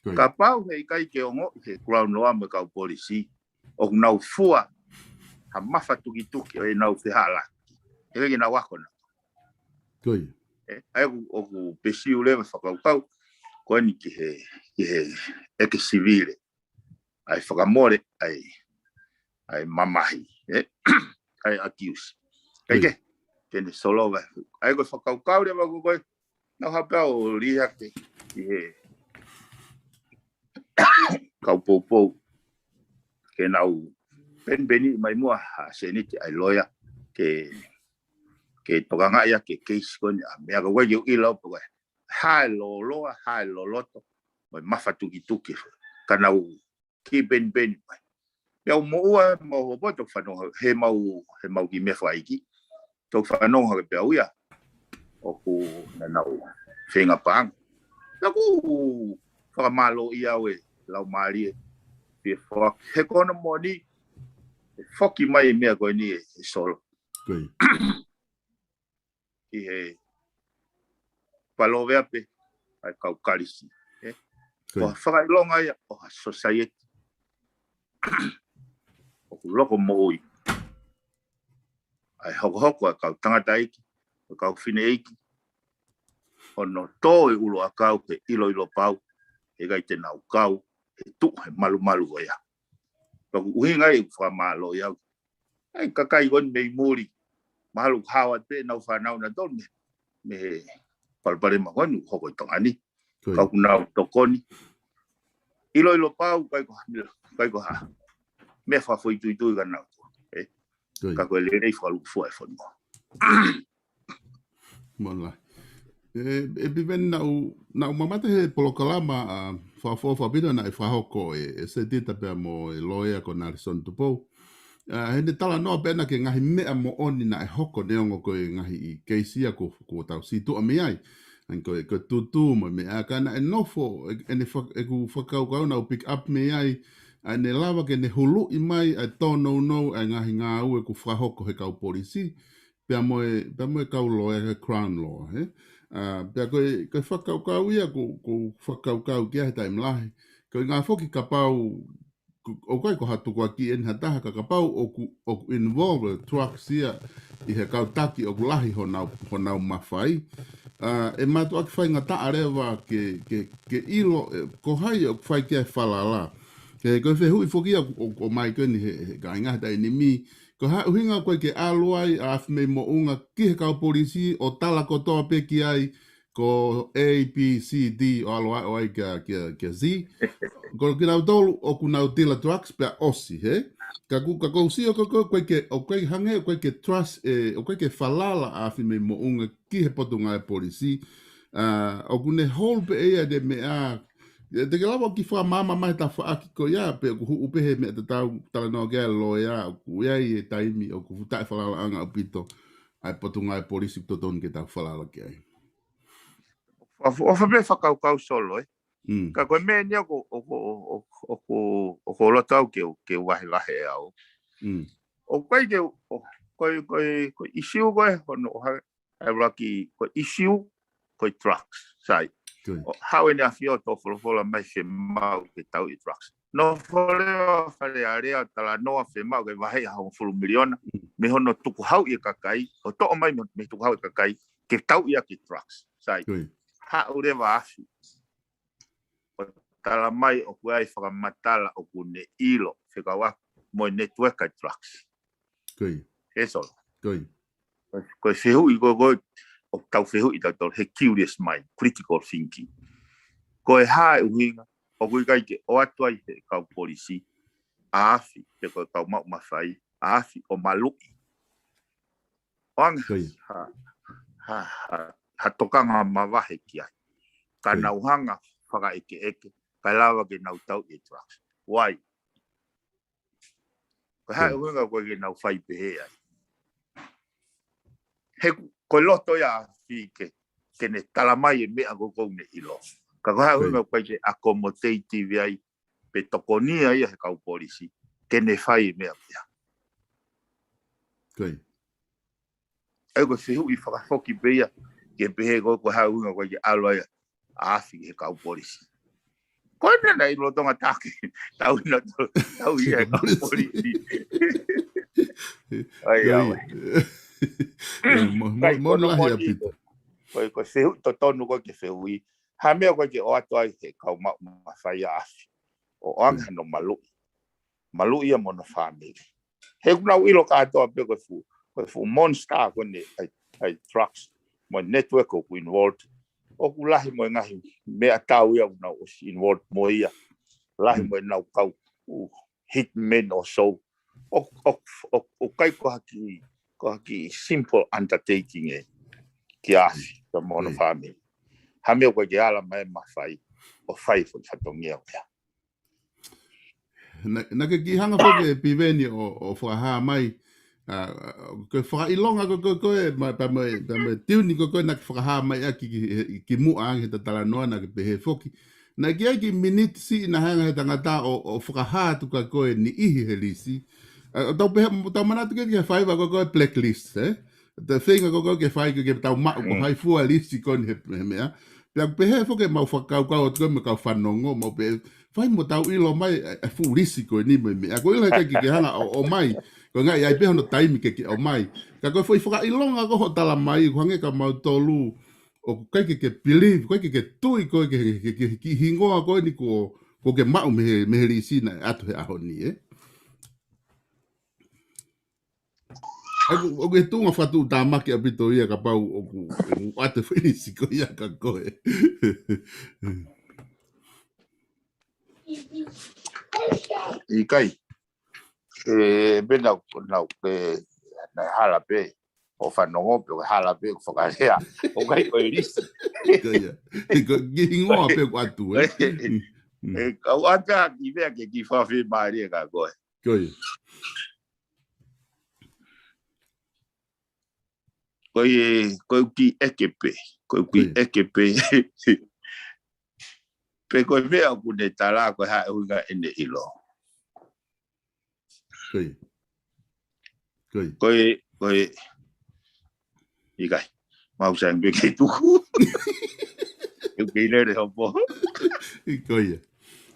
Ko ia. Kapau he ʻikai ke ongoʻi he Crown Law mo e kau polisi, ʻoku nau fua ha mafatukituki ʻo ʻenau fehālaaki. He ʻikai ke nau ako na. Ko ia. ʻE, ʻai ʻoku, ʻoku pursue leva fakakaukau, ko eni ki he, ki he ʻeke sivile. ʻAi fakamole, ʻai, ʻai mamahi, ʻe? ʻAi accuse. Ko ia. Kae kehe, ke ne solova. ʻAi ko e fakakaukau leva ko ē, naʻa ku haʻu pē au ʻo liʻaki ʻi he kau poupou. Ke nau penipeni mai muʻa ha sēniti ʻa e loea. Ke, ke tokangaʻi ʻaki e case ko eni ʻa meʻa ko ē ke u ʻilo pē ko e hā e lōloa, hā e loloto, mo e mafatukituki. Ka nau kiʻi penipeni mai. Pea u moʻua mau hopo toki fanongo, he mau, he mau kiʻi meʻa fakaʻeiki. Toki fanongo hake pē au ia. ʻOku naʻa nau feinga paʻanga. Naʻa ku fakamālō ia au e lau mālie. Pea fo-, he ko hono moʻoni, ʻe foki mai e meʻa ko eni ʻe, ʻe Solo. Ko ia. ʻI he palōveape ʻa e kau Kalisi, ē? Ko Ko ia. ha fakaʻilonga ia ʻo ha society ʻoku loko moʻui. ʻA e hokohoko ʻa e kau tangataʻeiki, ʻa e kau fineʻeiki, ʻo nau tō e ʻuluʻakau ke ʻiloʻilo pau, ʻe ʻikai te nau kau, he tuʻu he malumalu ko ia. Pea ko e ʻuhinga ia ʻoku fakamālō ia au ʻAi, kakai ko eni mei muli. Mahalo ʻoku hao atu pē ʻenau fānau naʻa nau tonu mei, mei he palopalema ko eni ʻoku hoko ʻi Tonga ni. Ko ia. Ka ʻoku nau tokoni. ʻIloʻilo pau, ʻikai ko ha, ʻikai ko ha meʻa fakafoʻituitui kia nautolu, ē? Ko ia. Ka ko e lelei fakalūkufua e fonua. Mālō. ʻE, ʻe Piveni, naʻa ku, naʻa ku mamata he polokalama, ʻa, fakaʻofoʻofa ʻaupito naʻe fakahoko ʻe, ʻe Setita pea mo e loea ko Nelson Tupou. ʻA, heʻene talanoa pē ʻana ki he ngaahi meʻa moʻoni naʻe hoko neongo ko e ngaahi keisi ia kuo, kuo tau sītuʻa mei ai. ʻA ia ko e, ko e tūtū mo e meʻa ka naʻe nofo, ʻe, ʻene fak-, ʻeku fakakaukau naʻa ku pick up mei ai, ʻa ʻene lava ke ne huluʻi mai, ʻa e tōnounou, ʻa e ngaahi ngāue kuo fakahoko he kau polisi. Pea mo e, pea mo e kau loea he Crown Law, ē? ʻA, pea ko e, ko e fakakaukau ia, ko, ko e fakakaukau ki ai he taimi lahi. Ko e ngaahi foki kapau, ko, ʻoku ʻikai ko ha tukuakiʻi eni ha taha ka kapau ʻoku, ʻoku involve e drugs ia ʻi he kau taki ʻoku lahi honau, honau mafai. ʻA, ʻe mātuʻaki faingataʻa leva ke, ke, ke ʻilo, ʻe, ko hai ʻoku fai ki ai e falala. Ke, ko e fehuʻi foki ia ʻoku, ʻoku ʻomai ko eni he, he kāinga he taimi ni. Ko e hā e ʻuhinga ko ē ke ʻalu ai ʻa e afi mei moʻunga ki he kau polisi ʻo tala kotoa pē ki ai, ko A, B, C, D, ʻo ʻalu ʻo aʻu ai kia, kia, kia Z. Ko kinautolu ʻoku nau dealer drugs pea ʻosi, hē? Ka ʻoku, ka ʻoku ou sio ko, ko, ʻoku ʻikai ke, ʻoku ʻikai hangē, ʻoku ʻikai ke trust, ē, ʻoku ʻikai ke falala ʻa ʻAfi mei Moʻunga ki he Potungāue Polisi. ʻA, ʻoku ne hold pē ʻe ia ʻene meʻa. Ē, te ke lava ʻo kiʻi fakamaama mai he tafaʻaki ko ia, pe ʻoku huʻu pē he meʻa te tau talanoa ki ai, loea, ʻoku ʻi ai e taimi ʻoku fuʻu taʻefalalaʻanga ʻaupito ʻa e Potungāue Polisi ʻoku totonu ke tau falala ki ai. ʻOfa, ʻofa pē fakakaukau Solo, ē. Mm. Ka ko e meʻa ni ʻoku, ʻoku, ʻoku, ʻoku, ʻoku ou loto au ke, ke vahevahe ʻe au. Mm. ʻOku ʻikai ke, ʻo, ko e, ko e, ko e issue ko ē, hono, ʻo ha, ʻa e ʻuluaki, ko e issue, ko e drugs, sai. Ko ia. ʻO haʻu ʻEne ʻAfio ʻo folofola mai fiemaʻu ke tauʻi e drugs. Nofo leva Fale Alea ʻo talanoa fiemaʻu ke vaheʻi ha hongofulu miliona, Mm. mei hono tukuhauʻi e kakai, ʻo toʻo mai mei, mei tukuhauʻi e kakai, ke tauʻi ʻaki e drugs, sai. Ko ia. Haʻu leva ʻAfi ʻo tala mai ʻoku ʻi ai e fakamatala ʻoku ne ʻilo, fekauʻaki mo e network ʻa e drugs. Ko ia. Hē Solo. Ko ia. Ko e, ko e fehuʻi ko ē, ko ē, ʻoku tau fehuʻi tautolu he curious mind, critical thinking. Ko e hā e ʻuhinga ʻoku ʻikai ke ʻoatu ai he kau polisi ʻa ʻAfi, pe ko e kau maʻu mafai, ʻa ʻAfi ʻo maluʻi. ʻO anga Ko ia. ha, ha, ha, ha tokanga mavahe ki ai. Ka Ko ia. nau hanga fakaʻekeʻeke, kae lava ke nau tauʻi e drugs. Why? Ko e hā e Ko ia. ʻuhinga ʻoku ʻikai ke nau fai pehē ai? He ko, ko e loto ia ʻa ʻAfi ke, ke ne tala mai e meʻa ko ē ʻoku ne ʻilo. Ka ko e hā e Ko ia. ʻuhinga ʻoku ʻikai ke accommodate ai, pe tokonia ia he kau polisi, ke ne fai e meʻa ko ia. Ko ia. ʻA ia ko e fehuʻi fakafoki pē ia, ke pehē ko, ko e hā e ʻuhinga ʻoku ʻikai ke ʻalu ai ʻa ʻAfi he kau polisi. Ko ena naʻe ʻi lolotonga taki, tau ina to, tau ia he kau polisi. ʻAi, Ko ʻawe. ia. Ē, mo, mo, Kai, mo ko e lahi ʻa moʻoni Pita. ko, ko e, ko e fehuʻi totonu ko ē ke fehuʻi. Hā e meʻa ʻoku ʻikai ke ʻoatu ai he kau maʻu mafai ʻa ʻAfi. ʻO ʻoange Ko ia. hano maluʻi. Maluʻi ia mo hono fāmili. He ʻoku nau ʻilo kātoa pē ko e fuʻu, ko e fuʻu monster ko eni ʻa e, ʻa e drugs mo e network ʻoku involved. ʻOku lahi mo e ngaahi meʻatau ia ʻoku nau ʻosi involved mo ia. Lahi Mm. mo ʻenau kau, ʻū, hitmen ʻo sou. ʻO, ʻo, ʻo, ʻoku ʻikai ko ha kiʻi, ko ha kiʻi simple undertaking ē. Kia ʻAfi, Mm. ka mo hono Mm. fāmili. Hā e meʻa ʻoku ʻikai ke ala mai e mafai ʻo fai e foʻi fatongia ko ia. Naʻa, naʻa ke kiʻi hanga foki ʻe Piveni ʻo, ʻo fakahā mai, ʻa, ko e fakaʻilonga ko, ko, ko ē, ma, pea mo e, pea mo e tiuni ko, ko ē naʻa ke fakahā mai ʻaki ki, ki, ki muʻa ange he ta talanoa naʻa ke pehē foki. Naʻe ʻi ai e kiʻi miniti siʻi naʻe hanga ʻe he tangata ʻo, ʻo fakahā atu kia koe e niʻihi he lisi. ʻA, ʻo tau pehē, tau manatu ki he, ki he faiva ko, ko e blacklist, ē? Te feinga ko, ko ē ke fai ko ē ke tau maʻu ko Mm. hai fua lisi ko eni he, he meʻa. Pea ʻoku pehē foki ʻemau fakakaukau atu ko ē mo e kau fanongo, mau pehē, fai mo tau ʻilo mai e, e fuʻu lisi ko eni mo e meʻa. Ko e ʻilo he ʻikai ke ke hanga ʻo, ʻomai. Ko e ngaahi ʻi ai pē hono taimi ke ke ʻomai. Ka ko e foʻi fakaʻilonga ko ē hoʻo tala mai, ʻoku hangē ka mautolu, ʻoku ʻikai ke ke believe, ʻoku ʻikai ke ke tui ko ē ke, ke, ke, ke kiʻi hingoa ko eni ko, ko ē ke maʻu mei he, mei he lisi naʻe ʻatu he ʻaho ni, ē? ʻOku, ʻoku ʻi he tuʻunga fakatuʻutāmaki ʻaupito ia kapau ʻoku, ʻoku ʻatu e foʻi lisi ko ia kia koe. ʻIkai. Ē, pea naʻa, naʻa, ē, naʻe hala pē ʻo fanongo pē, ʻo hala pē ʻo fakalea. ʻOku ʻikai ko e lisi. Ko ia. Ko e kiʻi hingoa pē ʻoku ʻatu, ē? Mm, mm. Ē, kau ʻata ki vea ke kiʻi fakafiemālie kia koe. Ko ia. Ko e, ko e kiʻi ʻeke pē. Ko e kiʻi Ko ia. ʻeke pē. Pe ko e meʻa ʻoku ne tala ko e hā e ʻuhinga ʻene ʻilo. Ko ia. Ko ia. Ko e, ko e, ʻikai. Mau sai pē ke tuku. ʻOku kei lele hopo. Ko ia.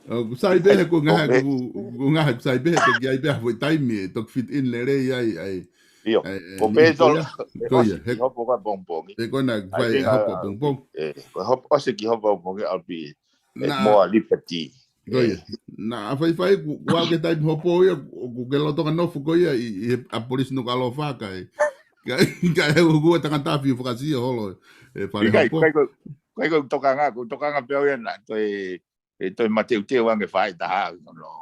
ʻOku sai pē he ʻoku ngaahi, ʻoku, ʻoku ngaahi ʻoku sai pē he toki ʻi ai pē ha foʻi taimi ʻe toki fit in lelei ai, ai. ʻIo. Ai, ai, Ko e pē ko ia. Ko ia. ʻOsi he kiʻi hopo ko ē pongipongi. He ko ena I fai think, hopo uh, pongipongi. ʻE, ko e hopo, ʻosi kiʻi hopo pongipongi, I'll be at Naʻa, more liberty. Ko ia. ʻE. Naʻa faifai ʻoku, ʻoku ʻi ai e taimi hopo ia, ʻoku ke lolotonga nofo ko ia ʻi, ʻi he ʻApolisi Nukuʻalofa kae. Ka, ka ʻe ʻoku ʻa e tangata afi ʻo fakasio holo ʻe Fale Hopo. Kai, kai ko, kai ko tokanga, ko tokanga pē au ia naʻa toe, ʻe toe mateuteu ange faʻahitaha, no.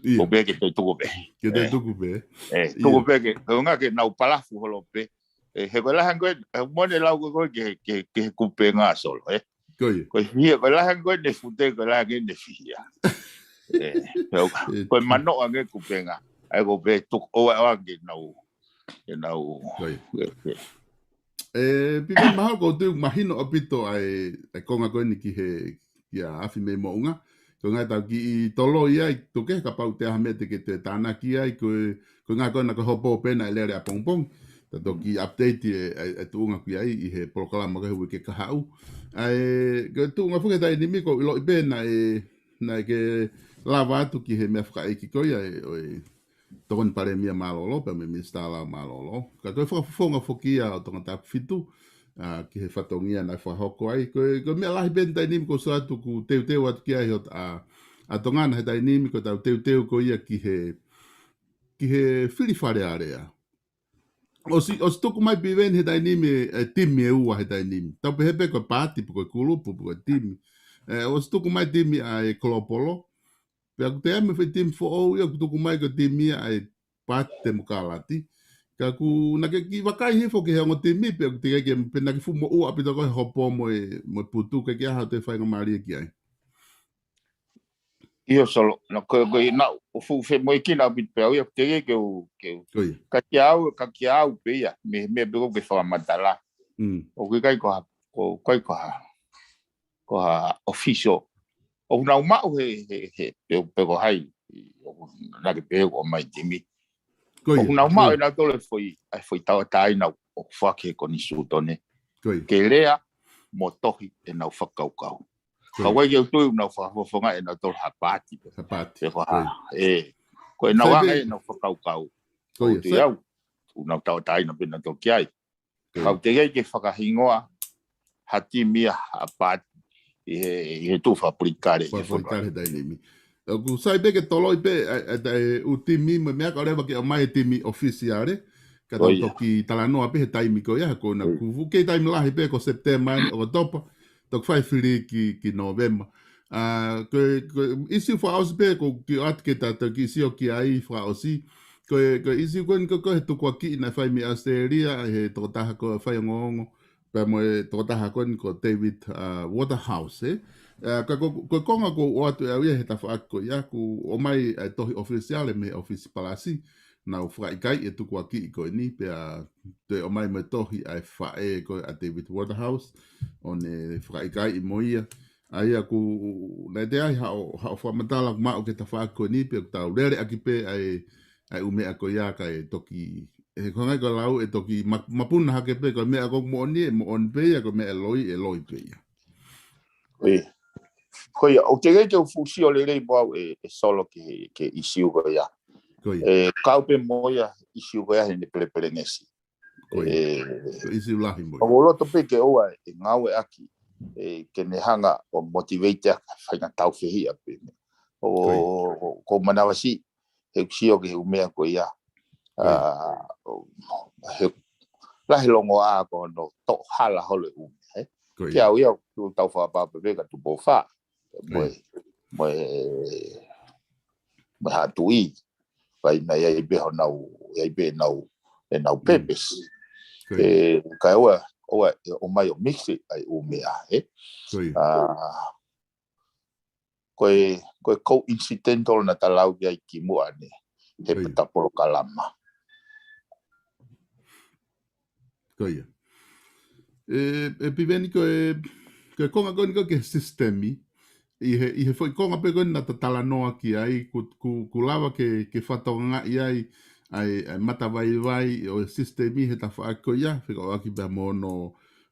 ʻIo. Ko pē ke toe tuku pē. Ke toe tuku pē. ʻE, tuku pē ke, ko ngā ke nau palafu holo pē. ʻE, he ko e lahi ange ko ē, ʻe, mo ne lau ko ē ke, ke, ke kupenga Solo, ʻe. Ko ia. Ko e fihia, ko e lahi ange ko ē ne fute, ko e lahi ange ne fihia. ʻE, ko e, ko e mano ange kupenga. ʻAi ko pē tuku, ʻoua, ʻoua ke nau, ke nau. Ko ia. ʻE, ʻe. ʻE, pea mahalo ko tu mahino ʻaupito ʻa e, ʻa e konga ko eni ki he, kia Afi mei Moʻunga. Ko e ngaahi tau kiʻi toloi ai, tuku kehe kapau te ʻi ai ha meʻa te ke toe tānaki ai, ko e, ko e ngaahi ko ena ko e hopo pē naʻe lele ʻapongipongi. Ta toki update e, e, e tuʻunga ki ai ʻi he polokalama ko e uike kahaʻu. ʻA e, ko e tuʻunga foki he taimi ni ko e ʻiloʻi pē naʻe, naʻe ke lava atu ki he meʻa fakaʻeiki ko ia ʻe, ʻo e Tokoni Palēmia Mālōlō, pea mo e Minisitā Lao Mālōlō. Ka ko e fakafofonga foki ia ʻo Tongatapu fitu, ʻa, ki he fatongia naʻe fakahoko ai. Ko e, ko e meʻa lahi pē he taimi ni ko e sio atu ʻoku teuteu atu ki ai hot-, ʻa, ʻa Tonga na he taimi ni ko e tau teuteu ko ia ki he, ki he fili Fale Alea. ʻOsi, ʻosi tuku mai Piveni he taimi ni, ʻe, timi ʻe ua he taimi ni. Tau pehē pē ko e paati, pe ko e kulupu, pe ko e timi. ʻE, ʻosi tuku mai timi ʻa e Kolopolo. Pea ʻoku toe ʻi ai mo e foʻi timi foʻou ia ʻoku tuku mai ko e timi ia ʻa e Paati Temokalati. Ka ʻoku na ke kiʻi vakai hifo ki he ongo timi, pea ʻoku teʻeki ke, pea na ke fuʻu moʻua ʻaupito ko e hopo mo e, mo e putu, ʻikai ke ʻi ai ha toe faingamālie ki ai. ʻIo Solo, na ko, ko e na, ʻoku fuʻu femoʻuekina ʻaupito pē au ia, ʻoku teʻeki ke u, ke u. Ko ia. Ka kia au, ka kia au pē ia, mei, mei he meʻa pē ko ē ke fakamatala. Mm. ʻOku ʻikai ko ha, ko, ʻikai ko ha, ko ha official. ʻOku nau maʻu he, he, he, pe, pe ko hai, ʻoku na ke pehē ʻoku ʻomai timi. Ko ia. ʻOku nau maʻu ʻe nautolu e foʻi, ʻa e foʻi tauʻatāina ʻoku foaki he konisitūtone. Ko ia. Ke lea mo tohi ʻenau fakakaukau. Ko ia. Ka ʻoku ʻikai ke u tui ʻoku nau fakafofonga ʻe nautolu ha paati. Ha paati. Pe ko ha, ʻe, ko ʻenau anga ʻenau fakakaukau. Ko ia, ʻoku tui au, ʻoku nau tauʻatāina pē nautolu ki ai. Ka ʻoku teʻeki ke fakahingoa ha timi ia ha paati ʻi he, ʻi he tuʻu fakapolitikale ʻi he fonua. Fakapolitikale he taimi ni. ʻOku sai pē ke toloi pē, ʻa, ʻa, ʻa e ʻū timi mo e meʻa ka ʻoleva ke ʻomai e timi ʻofisiale. Ka tau toki talanoa pē he taimi ko ia, ko na kuvu. Kei taimi lahi pē ko September ʻeni, ʻOkatopa. Toki fai fili ki, ki November. ʻA, ko e, ko e ʻīsiu fakaʻosi pē, ko e kiʻi ʻoatu ke ta toki sio ki ai fakaʻosi. Ko e, ko e ʻīsiu ko eni ko, ko e tukuakiʻi naʻe fai mei ʻAositelēlia, he tokotaha ko e faiongoongo. Pea mo e tokotaha ko eni ko David, ʻa, Waterhouse, ē? ʻA, ka ko, ko e konga ʻoku ou ʻoatu ʻe au ia he tafaʻaki ko ia ʻoku ʻomai ʻa e tohi ʻofisiale mei he ʻōfisi palasi, nau fakaʻikaiʻi e tukuakiʻi ko eni, pea toe ʻomai mo e tohi ʻa e faʻē ko ē ʻa David Waterhouse, ʻo ne fakaʻikaiʻi mo ia. ʻA ia ʻoku, naʻe toe ʻi ai haʻo, haʻo fakamatala ʻoku maʻu ki he tafaʻaki ko eni, pea ʻoku tau lele ʻaki pē ʻa e, ʻa e ʻū meʻa ko ia kae toki, ʻe ko e ngaahi ko e lau ʻe toki ma-, mapuna hake pē, ko e meʻa ʻoku moʻoni ʻe moʻoni pē ia, ko e meʻa ʻe loi ʻe loi pē ia. Ko ia. Ko ia, ʻoku teʻeki ke u fuʻu sio lelei mo au ʻe, ʻe Solo ki he, ki he ʻīsiu ko ia. Ko ia. ʻE kau pē mo ia ʻīsiu ko ia heʻene pelepelengesi. Ko ia. ʻE, ko e ʻīsiu lahi mo ia. ʻOku ou loto pē ke ʻoua ʻe ngāueʻaki, ʻe, ke ne hanga ʻo motivate ʻa e faʻahinga tāufehiʻa pē. ʻO, ko ia. ʻO, ʻoku ou manavasiʻi, he ʻoku sio ki he ʻū meʻa ko ia. Ko ia. ʻA, ʻo, he, lahi longoaʻa ko hono toʻo hala holo e ʻū meʻa, ē? Ko ia. Kia au ia, ʻoku tau fakapapau pē ka Tupou Fā. Ko ia. Mo e, mo e, mo e Haʻa Tuʻi. Pea ʻi ai pē honau, ʻi ai pē ʻenau, ʻenau purpose. Ko ia. ʻE, kae ʻoua, ʻoua, ʻe ʻomai ʻo mix ʻa e ʻū meʻa, ē? Ko ia. ʻA, ko e, ko e coincidental naʻa ta lau ki ai kimuʻa ni, he pē ta polokalama. Ko ia. ʻE, ʻe Piveni ko e, ko e konga ko eni ko e ke sisitemi, ʻi he, ʻi he foʻi konga pē ko eni naʻa ta talanoa ki ai, ʻoku, ʻoku, ʻoku lava ke, ke fakatokangaʻi ai, ʻa e, ʻa e matavaivai ʻo e sisitemi he tafaʻaki ko ia, fekauʻaki pea mo hono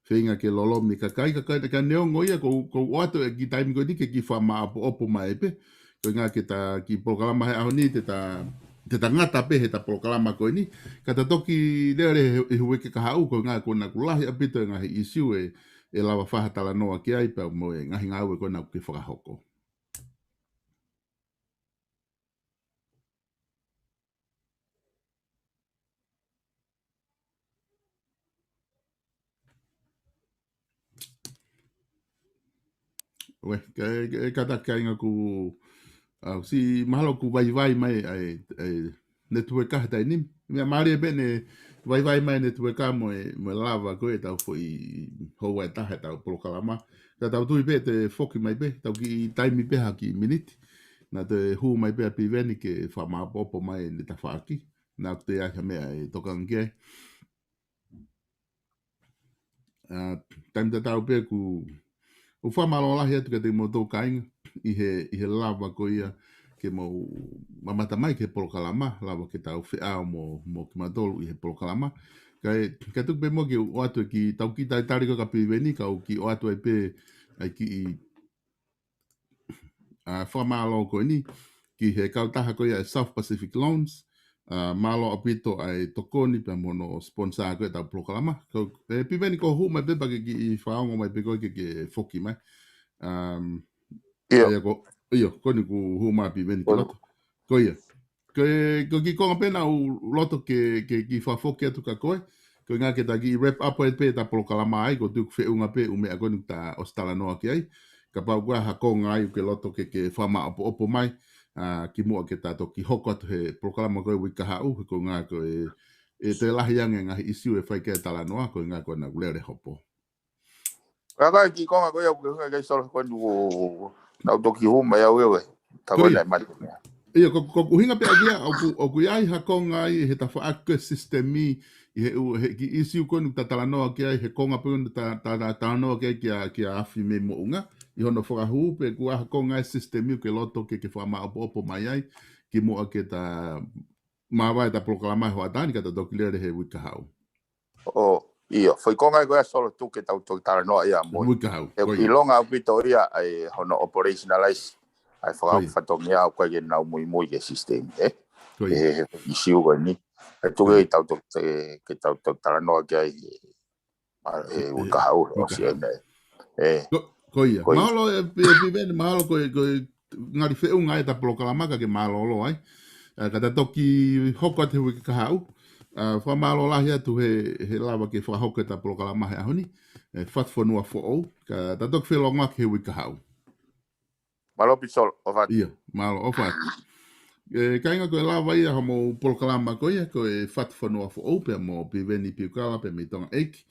feinga ke lolomi e kakai, kakai, ka neongo ia, ʻoku, ʻoku ou ʻoatu e kiʻi taimi ko eni ke kiʻi fakamāʻopoʻopo mai pē. Ko e ʻuhinga ke ta kiʻi polokalama he ʻaho ni, te ta, te ta ngata pē he ta polokalama ko eni. Ka ta toki lele he, he uike kahaʻu, ko e ʻuhinga ʻoku na ʻoku lahi ʻaupito e ngaahi ʻīsiu ʻe, ʻe lava fakatalanoa ki ai pea mo e ngaahi ngāue ko ena ʻoku ke fakahoko. Uē, ka, ka, kātaki kāinga ku, ʻa, siʻi mahalo ku vaivai mai ʻa e, ʻa e netiueka he taimi ni. Meʻa mālie pē ʻene vaivai mai netiueka mo e, mo e lava ko ē ʻetau foʻi houa ʻe taha ʻetau polokalama. Ka tau tui pē te foki mai pē, tau kiʻi taimi pē ha kiʻi miniti. Naʻa te hū mai pē ʻa Piveni ke fakamaʻopoʻopo mai ʻene tafaʻaki. Naʻa te ai ha meʻa ʻe tokanga ki ai. ʻA, taimi tatau pē ku, ʻoku fakamālō lahi atu kiate kimoutolu kāinga ʻi he, ʻi he lava ko ia ke mou mamata mai ki he polokalama, lava ke tau feʻao mo, mo kimautolu ʻi he polokalama. Kae, kae tuku pē muʻa ke u ʻoatu e kiʻi, tau kiʻi talitali ko ē kia Piveni, kau kiʻi ʻoatu ai pē ʻa e kiʻi ʻa, fakamālō ko eni ki he kautaha ko ia ʻa e South Pacific Loans. ʻA, mālō ʻaupito ʻa e tokoni pea mo hono sponsor ko ē ʻetau polokalama. Ko, ʻe, Piveni, ko hoʻo hū mai pē pea ke kiʻi fakaongo mai pē ko ē ke, ke foki mai. Um, ʻIo. ʻIo, ko, ʻio, ko eni kuo hū mai ʻa Piveni ki loto. Ko ia. Ko e, ko e kiʻi konga pē naʻa ku loto ke, ke kiʻi fakafoki atu kia koe. Ko e ʻuhinga ke ta kiʻi wrap up ai pē ʻeta polokalama ai, ko e tuku feʻunga pē ʻū meʻa ko eni ta ʻosi talanoa ki ai. Kapau ʻoku ʻi ai ha konga ai ʻoku ke loto ke, ke fakamaʻopoʻopo mai, ʻa, kimuʻa ke ta toki hoko atu he polokalama ko ē uike kahaʻu, he ko e ʻuhinga ko e, ʻe toe lahi ange ngaahi ʻisiū ʻe fai ki ai e talanoa, ko e ʻuhinga ko ena ʻoku lele hopo. Ka ko e kiʻi konga ko ia ʻoku ke ʻuhinga ki ai Solo ko eni ʻoku, naʻa ku toki hū mai au ʻe uē. Ta Ko ko ia. ena e mate meʻa. ʻIo, ko, ko e ʻuhinga pē ʻaku ia, ʻoku, ʻoku ʻi ai ha konga ai he tafaʻaki ko ē sisitemi, ʻi he ʻū, he kiʻi ʻisiū ko eni ta talanoa ki ai, he konga pē ko eni ta, ta, ta talanoa ki ai kia, kia Afi mei Moʻunga, ʻi hono fakahū pē ʻoku ʻi ai ha konga ai sisitemi ʻoku ke loto ke, ke fakamaʻopoʻopo mai ai, kimuʻa ke ta māvae ʻeta polokalama he hoʻatā ni ka ta toki lele he uike kahaʻu. ʻO, ʻio, foʻi konga ia ko ia Solo tuku ke tau toki talanoa ia mo ia. Uike kahaʻu, ʻE ko ia. ʻilonga ʻaupito ia ʻa e hono operationalize, ʻa e Ko ia. fakafatongia ʻoku ʻikai ke nau muimui ki he system, ē? Ko ia. He, he, he ʻisiū ko eni. ʻE tuku Ko ia. ke tau toki, ke, ke tau toki talanoa ki ai, ʻa, he ʻE, uike kahaʻu, uike ʻosi kahaʻu. eni. Ē. Ko, ko ia. Ko ia. Mahalo ʻe Pi-, Piveni, mahalo ko e, ko e ngali feʻunga ʻeta polokalama ka ke mālōlō ai. ʻA, ka ta toki hoko atu he uike kahaʻu. ʻA, fakamālō lahi atu he, he lava ke fakahoko ʻeta polokalama he ʻaho ni. ʻE, Fatu Fonua Foʻou. Ka ta toki felongoaki he uike kahaʻu. Mālō ʻaupito Solo, ʻofa atu. ʻIo, mālō, ʻofa atu. ʻE, kāinga, ko e lava ia hoʻomou polokalama ko ia, ko e Fatu Fonua Foʻou pea mo Piveni Piukala pea mei Tonga ʻEiki.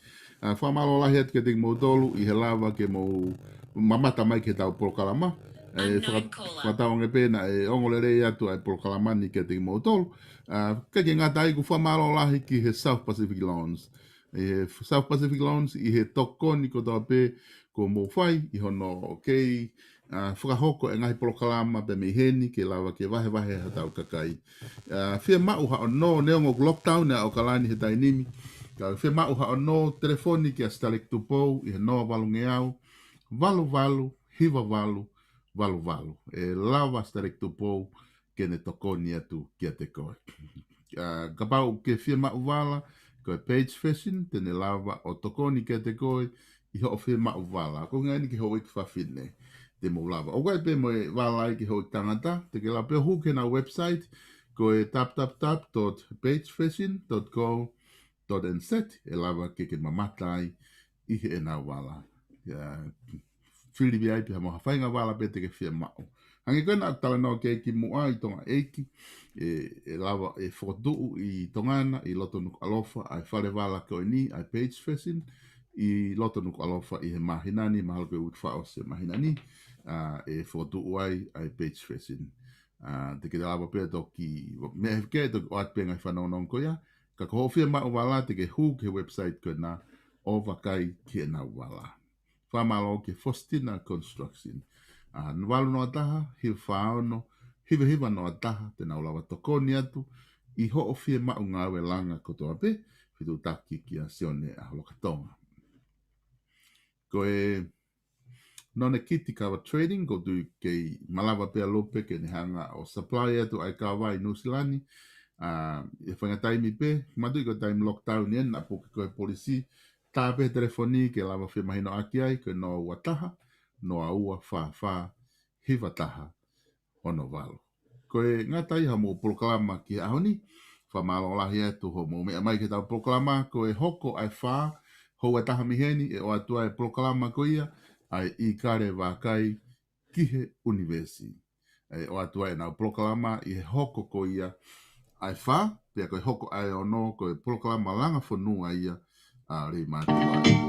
ʻA, fakamālō lahi atu kiate kimoutolu ʻi he lava ke mou mamata mai ki heʻetau polokalama. ʻE, faka-, fakatauange pē naʻe ongo lelei atu ʻa e polokalama ni kiate kimoutolu. ʻA, ʻikai ke ngata ai, ʻoku fakamālō lahi ki he South Pacific Loans. ʻI he South Pacific Loans, ʻi he tokoni kotoa pē kuo mou fai, ʻi hono kei, ʻa, fakahoko e ngaahi polokalama pē mei heni ke lava ke vahevahe hotau kakai. ʻA, fiemaʻu haʻo nō, neongo ʻoku lockdown ʻa ʻAokalani he taimi ni, ka fiemaʻu haʻo nō, telefoni kia Sitaleki Tupou ʻi he noa valungeau, valu valu, hiva valu, valu valu. ʻE lava Sitaleki Tupou ke ne tokoni atu kiate koe. ʻA, kapau ʻoku ke fiemaʻu vala, ko e Page Fashion, te ne lava ʻo tokoni kiate koe ʻi hoʻo fiemaʻu vala. Ko e ʻuhinga eni ki he houʻeiki fafine, te mou lava. ʻOku ʻi ai pē mo e vala ai ki he houʻeiki tangata, te ke lava pē ʻo hū ki heʻenau website, ko e w w w dot page fashion dot co dot n z, ʻe lava ke ke mamata ai ʻi heʻenau vala. ʻIa, fili pē ai pē ha mo ha faʻahinga vala pē te ke fiemaʻu. Hangē ko ena naʻa ku talanoa ki ai kimuʻa ʻi Tonga ʻEiki, ʻe, ʻe lava ʻe fokotuʻu ʻi Tonga na, ʻi loto Nukuʻalofa, ʻa e fale vala ko eni, ʻa e Page Fashion, ʻi loto Nukuʻalofa ʻi he māhina ni, mahalo ko e uike fakaʻosi e māhina ni, ʻa, ʻe fokotuʻu ai, ʻa e Page Fashion. ʻA, te ke lava pē ʻo toki, meʻa he ke toki ʻoatu pē ngaahi fanongonongo ko ia, ka ko hoʻo fiemaʻu vala te ke hū ki he website ko ena ʻo vakai ki heʻenau vala. Fakamālō ki he Faustina Construction. ʻA, valu noa taha, hiva fā ono, hiva hiva noa taha, te nau lava tokoni atu ʻi hoʻo fiemaʻu ngāue langa kotoa pē, fetuʻutaki kia Sione ʻAholokatonga. Ko e Nonekiti Kava Trading, ʻoku ou tui kei malava pē ʻa Lupe ke ne hanga ʻo supply atu ʻa e kava ʻi Nuʻusila ni. ʻA, ʻi he faʻahinga taimi pē, manatuʻi ko e taimi lockdown eni, naʻe puke ko ē polisi, tā pē he telefoni ke lava femahinoʻaki ai, ko e noa ua taha, noa ua fā fā, hiva taha, ono valu. Ko e ngata ai haʻamou polokalama ki he ʻaho ni, fakamālō lahi atu hoʻomou meʻa mai ki heʻetau polokalama, ko e hoko ʻa e fā, houa ʻe taha mei heni, ʻe ʻoatu ai e polokalama ko ia, ʻa e ʻIkale Vakai ki he ʻUnivēsi. ʻE ʻoatu ai ʻenau polokalama ʻi he hoko ko ia ʻa e fā, pea ko e hoko ʻa e ono, ko e polokalama langa fonua ia ʻa Leimātuʻa.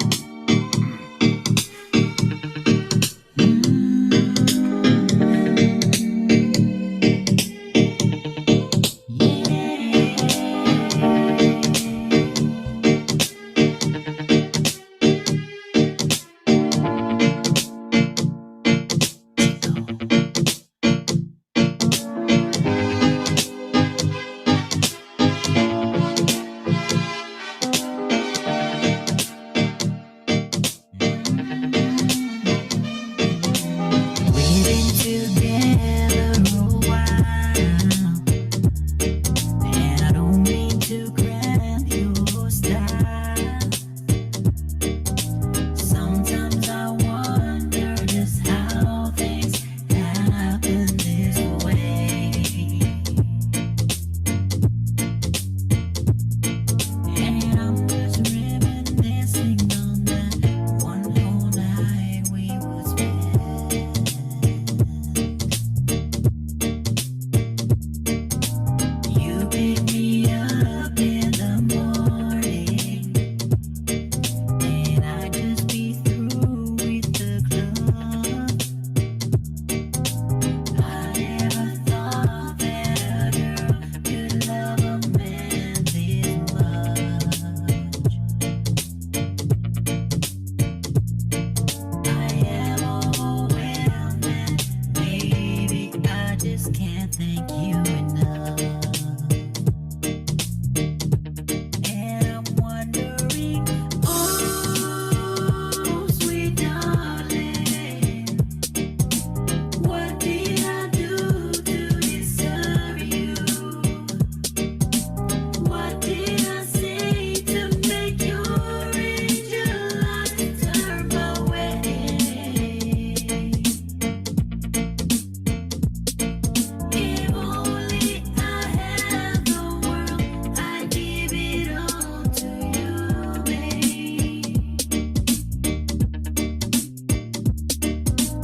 We've been together a while, and I don't mean to cramp your style. Sometimes I wonder just how things happen this way. And I'm just reminiscing on that one whole night we would spend. You pick me up in the morning, and I just be through with the club. I never thought that a girl could love a man this much. I am overwhelmed, and baby, I just can't thank you enough. And I'm wondering, oh, sweet darling, what did I do to deserve you? What did I say to make your angel eyes turn my way? If only I had the world, I'd give it all to you, babe.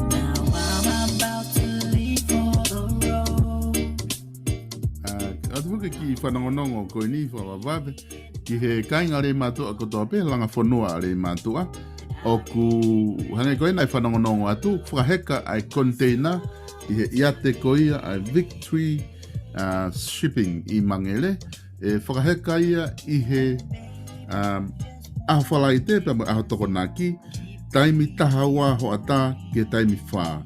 Now I'm about to leave for the road. ʻA, ʻoatu foki e kiʻi fanongonongo ko eni fakavavevave ki he kāinga Leimātuʻa kotoa pē, langa fonua ʻa Leimātuʻa. ʻOku hangē ko ē naʻe fanongonongo atu, fakaheka ʻa e container ʻi he ʻiate ko ia ʻa e Victory, ʻa, Shipping ʻi Mangere. ʻE fakaheka ia ʻi he, ʻa, ʻaho Falaite pea mo e ʻaho Tokonaki, taimi taha ua hoʻatā ki he taimi fā.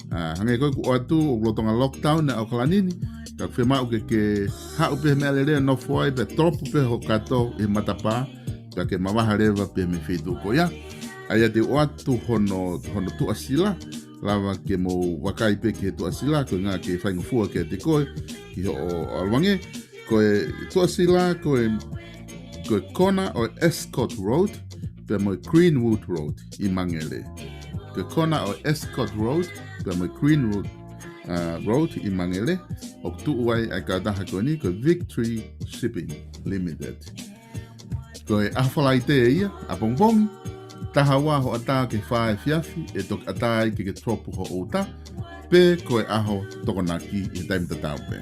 ʻA, hangē ko ē kuo ʻoatu ʻoku lolotonga lockdown ʻa ʻAokalani ni, ka ʻoku fiemaʻu ke ke haʻu pē he meʻalele ʻo nofo ai pea tolopu pē hoʻo kato ʻi he matapā, pea ke mavahe leva pē mei he feituʻu ko ia. ʻA ia te u ʻoatu hono, hono tuʻasila, lava ke mou vakai pē ki he tuʻasila, ko e ʻuhinga ke faingofua kiate koe, ki hoʻo ʻalu ange. Ko e tuʻasila, ko e, ko e kona ʻo e Escott Road pea mo e Greenwood Road ʻi Mangere. Ko e kona ʻo e Escott Road pea mo e Greenwood, ʻa, Road ʻi Mangere, ʻoku tuʻu ai ʻa e kautaha ko eni, ko e Victory Shipping Limited. Ko e ʻaho Falaite ia, ʻapongipongi, taha ua hoʻatā ki he fā efiafi, ʻe toki ʻatā ai ke ke tolopu hoʻo uta, pe ko e ʻaho Tokonaki ʻi he taimi tatau pē.